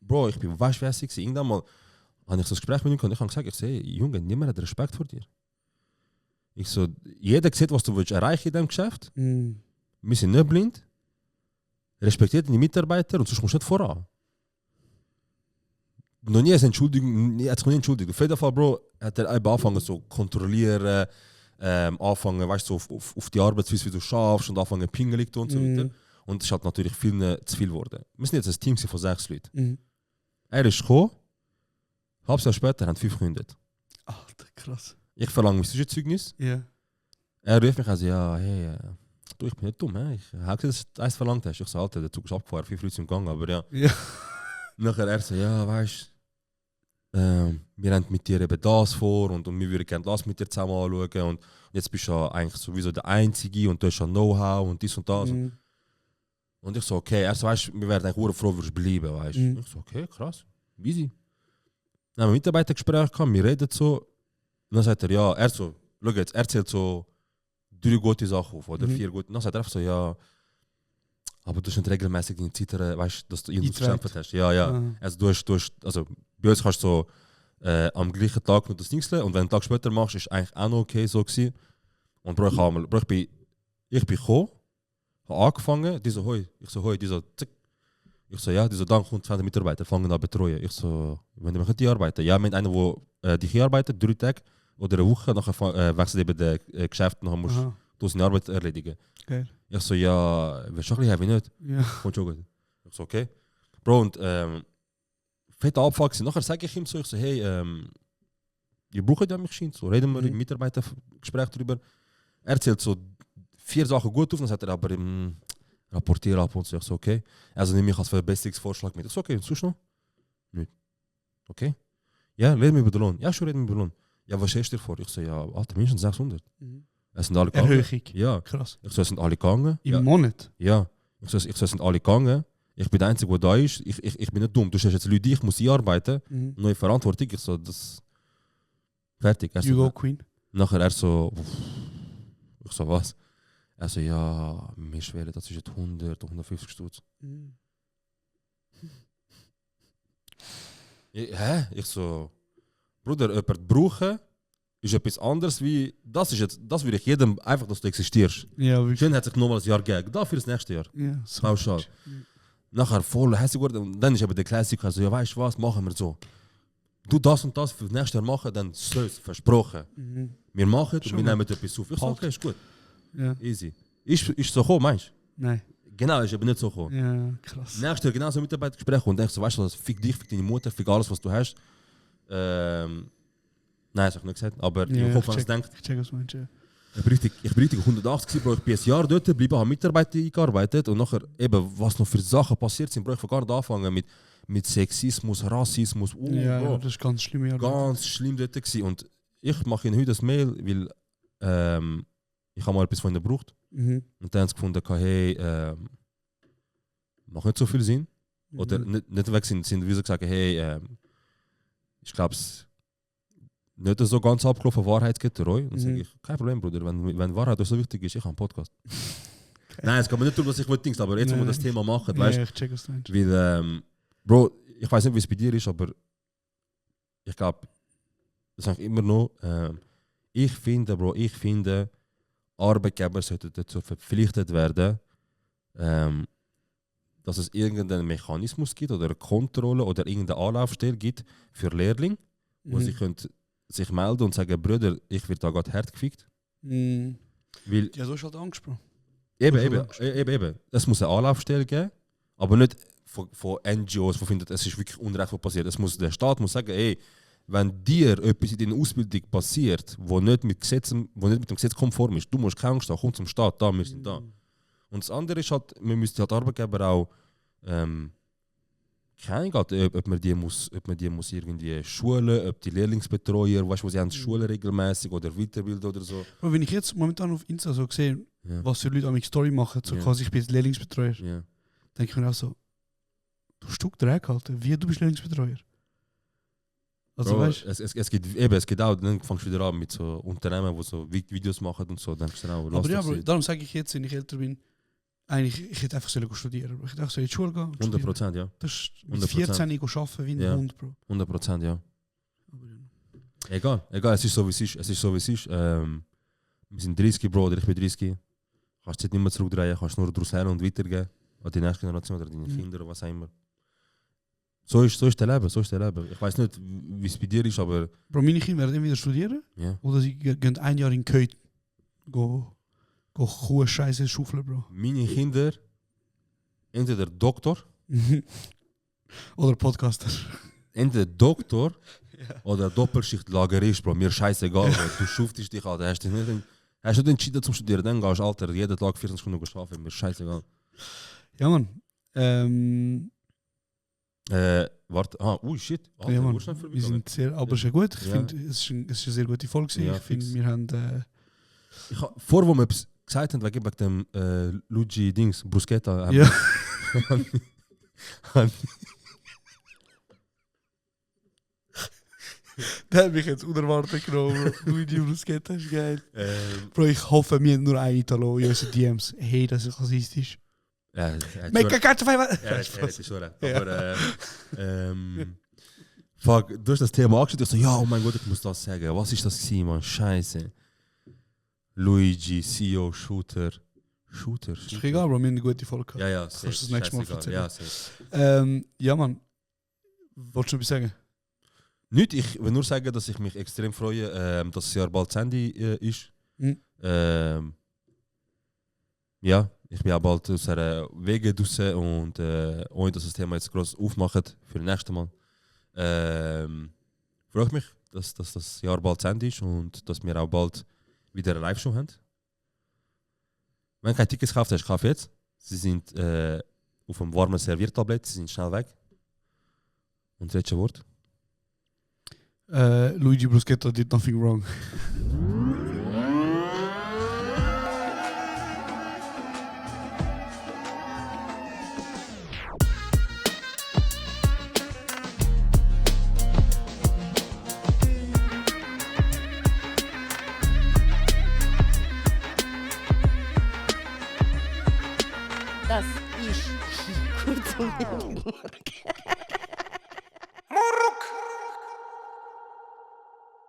Bro, ich bin waschwässig gewesen. Irgendwann mal habe ich so ein Gespräch mit ihm und ich habe gesagt, ich sehe, Junge, niemand hat Respekt vor dir. Ich so, jeder sieht, was du willst erreichen in diesem Geschäft. Mhm. Wir sind nicht blind. Respektiert deine Mitarbeiter und sonst kommst du nicht voran. Noch nie eine Entschuldigung, er hat sich noch nie entschuldigt. Auf jeden Fall, Bro, hat er eben angefangen so kontrollieren, anfangen, weißt du, so auf die Arbeitsweise, wie du schaffst und anfangen pingelig und so weiter. Und es ist halt natürlich vielen zu viel geworden. Wir sind jetzt ein Team von 6 Leuten. Mhm. Er ist gekommen, halbes Jahr später haben 5 gekündigt. Alter, krass. Ich verlange mein Zwischenzeugnis. Ja. Er ruft mich also, ja, hey, du, ich bin nicht dumm, ich habe gesehen, dass du eins verlangt hast. Ich so, Alter, der Zug ist abgefahren, 5 Leute sind gegangen, aber ja. Ja. Nachher er so, ja, weißt du, wir haben mit dir eben das vor und wir würden gerne das mit dir zusammen anschauen und jetzt bist du ja eigentlich sowieso der Einzige und du hast ja Know-how und dies und das. Mhm. Und ich so, okay, er so, weißt du, wir werden eigentlich froh, würdest bleiben, weißt du. Mhm. Ich so, okay, krass, easy. Dann haben wir ein Mitarbeitergespräch gehabt, wir reden so. Und dann sagt er, ja, er so, schau jetzt, er zählt so 3 gute Sachen auf oder 4 gute. Dann sagt er einfach so, ja, aber du hast nicht regelmäßig deine Zeit, weißt du, dass du irgendwas gekämpft hast. Ja, ja. Aha. Also du hast, also bei uns kannst du so am gleichen Tag noch das Ding und wenn du einen Tag später machst, ist eigentlich auch noch okay so gewesen. Und Bro, ich bin gekommen, habe angefangen, die so, hoi, ich so, hoi, die so, zick. Ich so, ja, die so, dann kommt 20 Mitarbeiter, fangen an betreuen. Ich so, wenn die die arbeiten. Ja, mit einer, der die hier arbeitet, 3 Tage oder eine Woche, nachher wechselt eben der Geschäft, nachher musst du seine Arbeit erledigen. Geil. Ich so, ja, willst du ein bisschen heavy, nicht? Ja. Kommt schon gut. Ich so, okay. Bro, und fetter Abfall gewesen. Nachher sage ich ihm so, ich so, hey, ihr braucht ja mich scheint, so reden wir im Mitarbeitergespräch darüber. Er erzählt so 4 Sachen gut auf, dann sagt er aber rapportiere ab und so. Ich so, okay. Also nehme ich als Verbesserungsvorschlag mit. Ich so, okay, sonst noch? Nicht. Okay. Ja, reden wir über den Lohn. Ja, schon reden wir über den Lohn. Ja, was stellst du dir vor? Ich so, ja, Alter, mindestens 600. Es sind alle gegangen. Erhöhung. Ja. Krass. Ich so, es sind alle gegangen. Im Monat? Ja. Ich so, es sind alle gegangen. Ich bin der Einzige, der da ist. Ich bin nicht dumm. Du hast jetzt Leute, ich muss einarbeiten. Neue Verantwortung. Ich so, das... Fertig. You go, Queen. Nachher er so... Ich so, was? Er so, ja, mir schwere, das ist 100, 150 Stutz. Hä? Ich so... Bruder, jemand brauchen ist etwas anderes wie... Das würde ich jedem... Einfach, dass du existierst. Ja, wirklich. Schön hat sich nochmal ein Jahr gegeben. Dafür das nächste Jahr. Ja, so pauschal. Nachher voll hässlich geworden. Und dann ist aber der Klassiker, also, ja, weißt du was, machen wir so. Du das und das für das nächste Jahr machen, dann soll es versprochen. Wir machen es und wir nehmen etwas auf. Ich so, okay, ist gut. Ja. Easy. Ist so gekommen, meinst du? Nein. Genau, ist aber nicht so gekommen. Ja, krass. Nächstes Jahr genau so Mitarbeitergespräch und denkst so, weißt du was, fick dich, fick deine Mutter, fick alles, was du hast. Nein, das habe ich nicht gesagt, aber Ja, im Kopf habe ich gedacht. Ich check, was du meinst, ja. Ich bin richtig 180 gewesen, Bro. Ich bin ein Jahr dort geblieben, habe Mitarbeiter eingearbeitet und nachher eben, was noch für Sachen passiert sind, Bro, ich von gar nicht anfangen mit Sexismus, Rassismus, Ja, Bro. das ist ganz schlimm. Ja, Ganz schlimm dort gewesen. Und ich mache ihnen heute ein Mail, weil ich habe mal etwas von ihnen gebraucht. Und dann haben sie gefunden, hey, macht nicht so viel Sinn. Oder nicht weg sind wie sie gesagt, hey, ich glaube es nicht so ganz abgelaufen, wahrheitsgetreu. Und dann sage ich, kein Problem, Bruder, wenn Wahrheit euch so wichtig ist, ich habe einen Podcast. Nein, es kann mir nicht tun, was ich wollte, aber jetzt, wo wir das Thema machen, weißt du. Ich check, was du meinst. Weil, Bro, ich weiß nicht, wie es bei dir ist, aber ich glaube, das sage ich immer noch, ich finde, Arbeitgeber sollten dazu verpflichtet werden, dass es irgendeinen Mechanismus gibt oder eine Kontrolle oder irgendeine Anlaufstelle gibt für Lehrlinge, wo sie können sich melden und sagen, Brüder, ich werde da gerade hart gefickt. Weil, ja, so ist halt angesprochen. Eben. Es muss eine Anlaufstelle geben, aber nicht von NGOs, die finden, es ist wirklich Unrecht, was passiert. Der Staat muss sagen, ey, wenn dir etwas in deiner Ausbildung passiert, wo nicht mit dem Gesetz konform ist, du musst keine Angst haben, komm zum Staat, da, wir sind da. Und das andere ist halt, wir müssen halt Arbeitgeber auch keine Ahnung, ob man die muss irgendwie schulen, ob die Lehrlingsbetreuer, weißt du, wo sie haben Schulen regelmäßig oder weiterbilden oder so. Aber wenn ich jetzt momentan auf Insta so sehe, was für Leute an Story machen, so quasi ich bin jetzt Lehrlingsbetreuer, denke ich mir auch so, du Stück Dreck, Alter, wie du bist Lehrlingsbetreuer. Also Bro, weißt es geht auch, dann fängst du wieder an mit so Unternehmen, die so Videos machen und so, dann denkst du auch, aber ja, Bro, darum sage ich jetzt, wenn ich älter bin, eigentlich, ich hätte einfach studieren. Ich hätte auch so in die Schule gehen. 100%, ja. Das ist mit 14 arbeiten wie ein Hund, Bro. 100%, ja. Egal, es ist so wie es ist. Wir sind 30, Bro, oder ich bin 30. Kannst du nicht mehr zurückdrehen, kannst nur daraus lernen und weitergeben. An die nächste Generation oder deine Kinder oder was auch immer. So ist der Leben. Ich weiß nicht, wie es bei dir ist, aber... Bro, meine Kinder werden entweder studieren, oder sie gehen ein Jahr in Köln go Kuh-Scheiße schaufeln, Bro. Meine Kinder, entweder Doktor... oder Podcaster. Entweder Doktor oder Doppelschichtlagerist, Bro. Mir scheißegal, Bro. Du schuftest dich, Alter. Hast du nicht entschieden zum Studieren, dann gehst du, Alter, jeden Tag 14 Stunden schlafen. Mir scheißegal. Ja, Mann. Warte, shit. Alter, ja, Mann. Wir sind sehr, aber ist ja gut. Ich finde, es ist eine sehr gute Folge. Ja, ich finde, wir haben... Vor wo wir etwas gesagt haben, wegen dem Luigi Dings, Bruschetta. Ja. Der hat mich jetzt unerwartet genommen. Luigi Bruschetta ist geil. Bro, ich hoffe, wir haben nur einen Italo in unseren DMs. Hey, das ist rassistisch. Make a catch of das ist schon. Aber fuck, du hast das Thema angeschaut und so, ja, oh mein Gott, ich muss das sagen. Was ist das gewesen, Mann? Scheiße. Luigi, CEO, Shooter. Ist egal, Bro, wir haben eine gute Folge gehabt. Ja, kannst du das nächste Mal erzählen. Ja, ja, Mann. Wolltest du etwas sagen? Nicht, ich will nur sagen, dass ich mich extrem freue, dass das Jahr bald zu Ende ist. Ja, ich bin auch bald aus einer Wege draussen und ohne dass das Thema jetzt groß aufmacht für das nächste Mal. Freue ich mich, dass das Jahr bald zu Ende ist und dass wir auch bald wieder eine Live-Show haben. Wenn du keine Tickets gekauft hast, kauf jetzt. Sie sind auf einem warmen Serviertablett, sie sind schnell weg. Und das letzte Wort? Luigi Bruschetta did nothing wrong. Das ist kurz und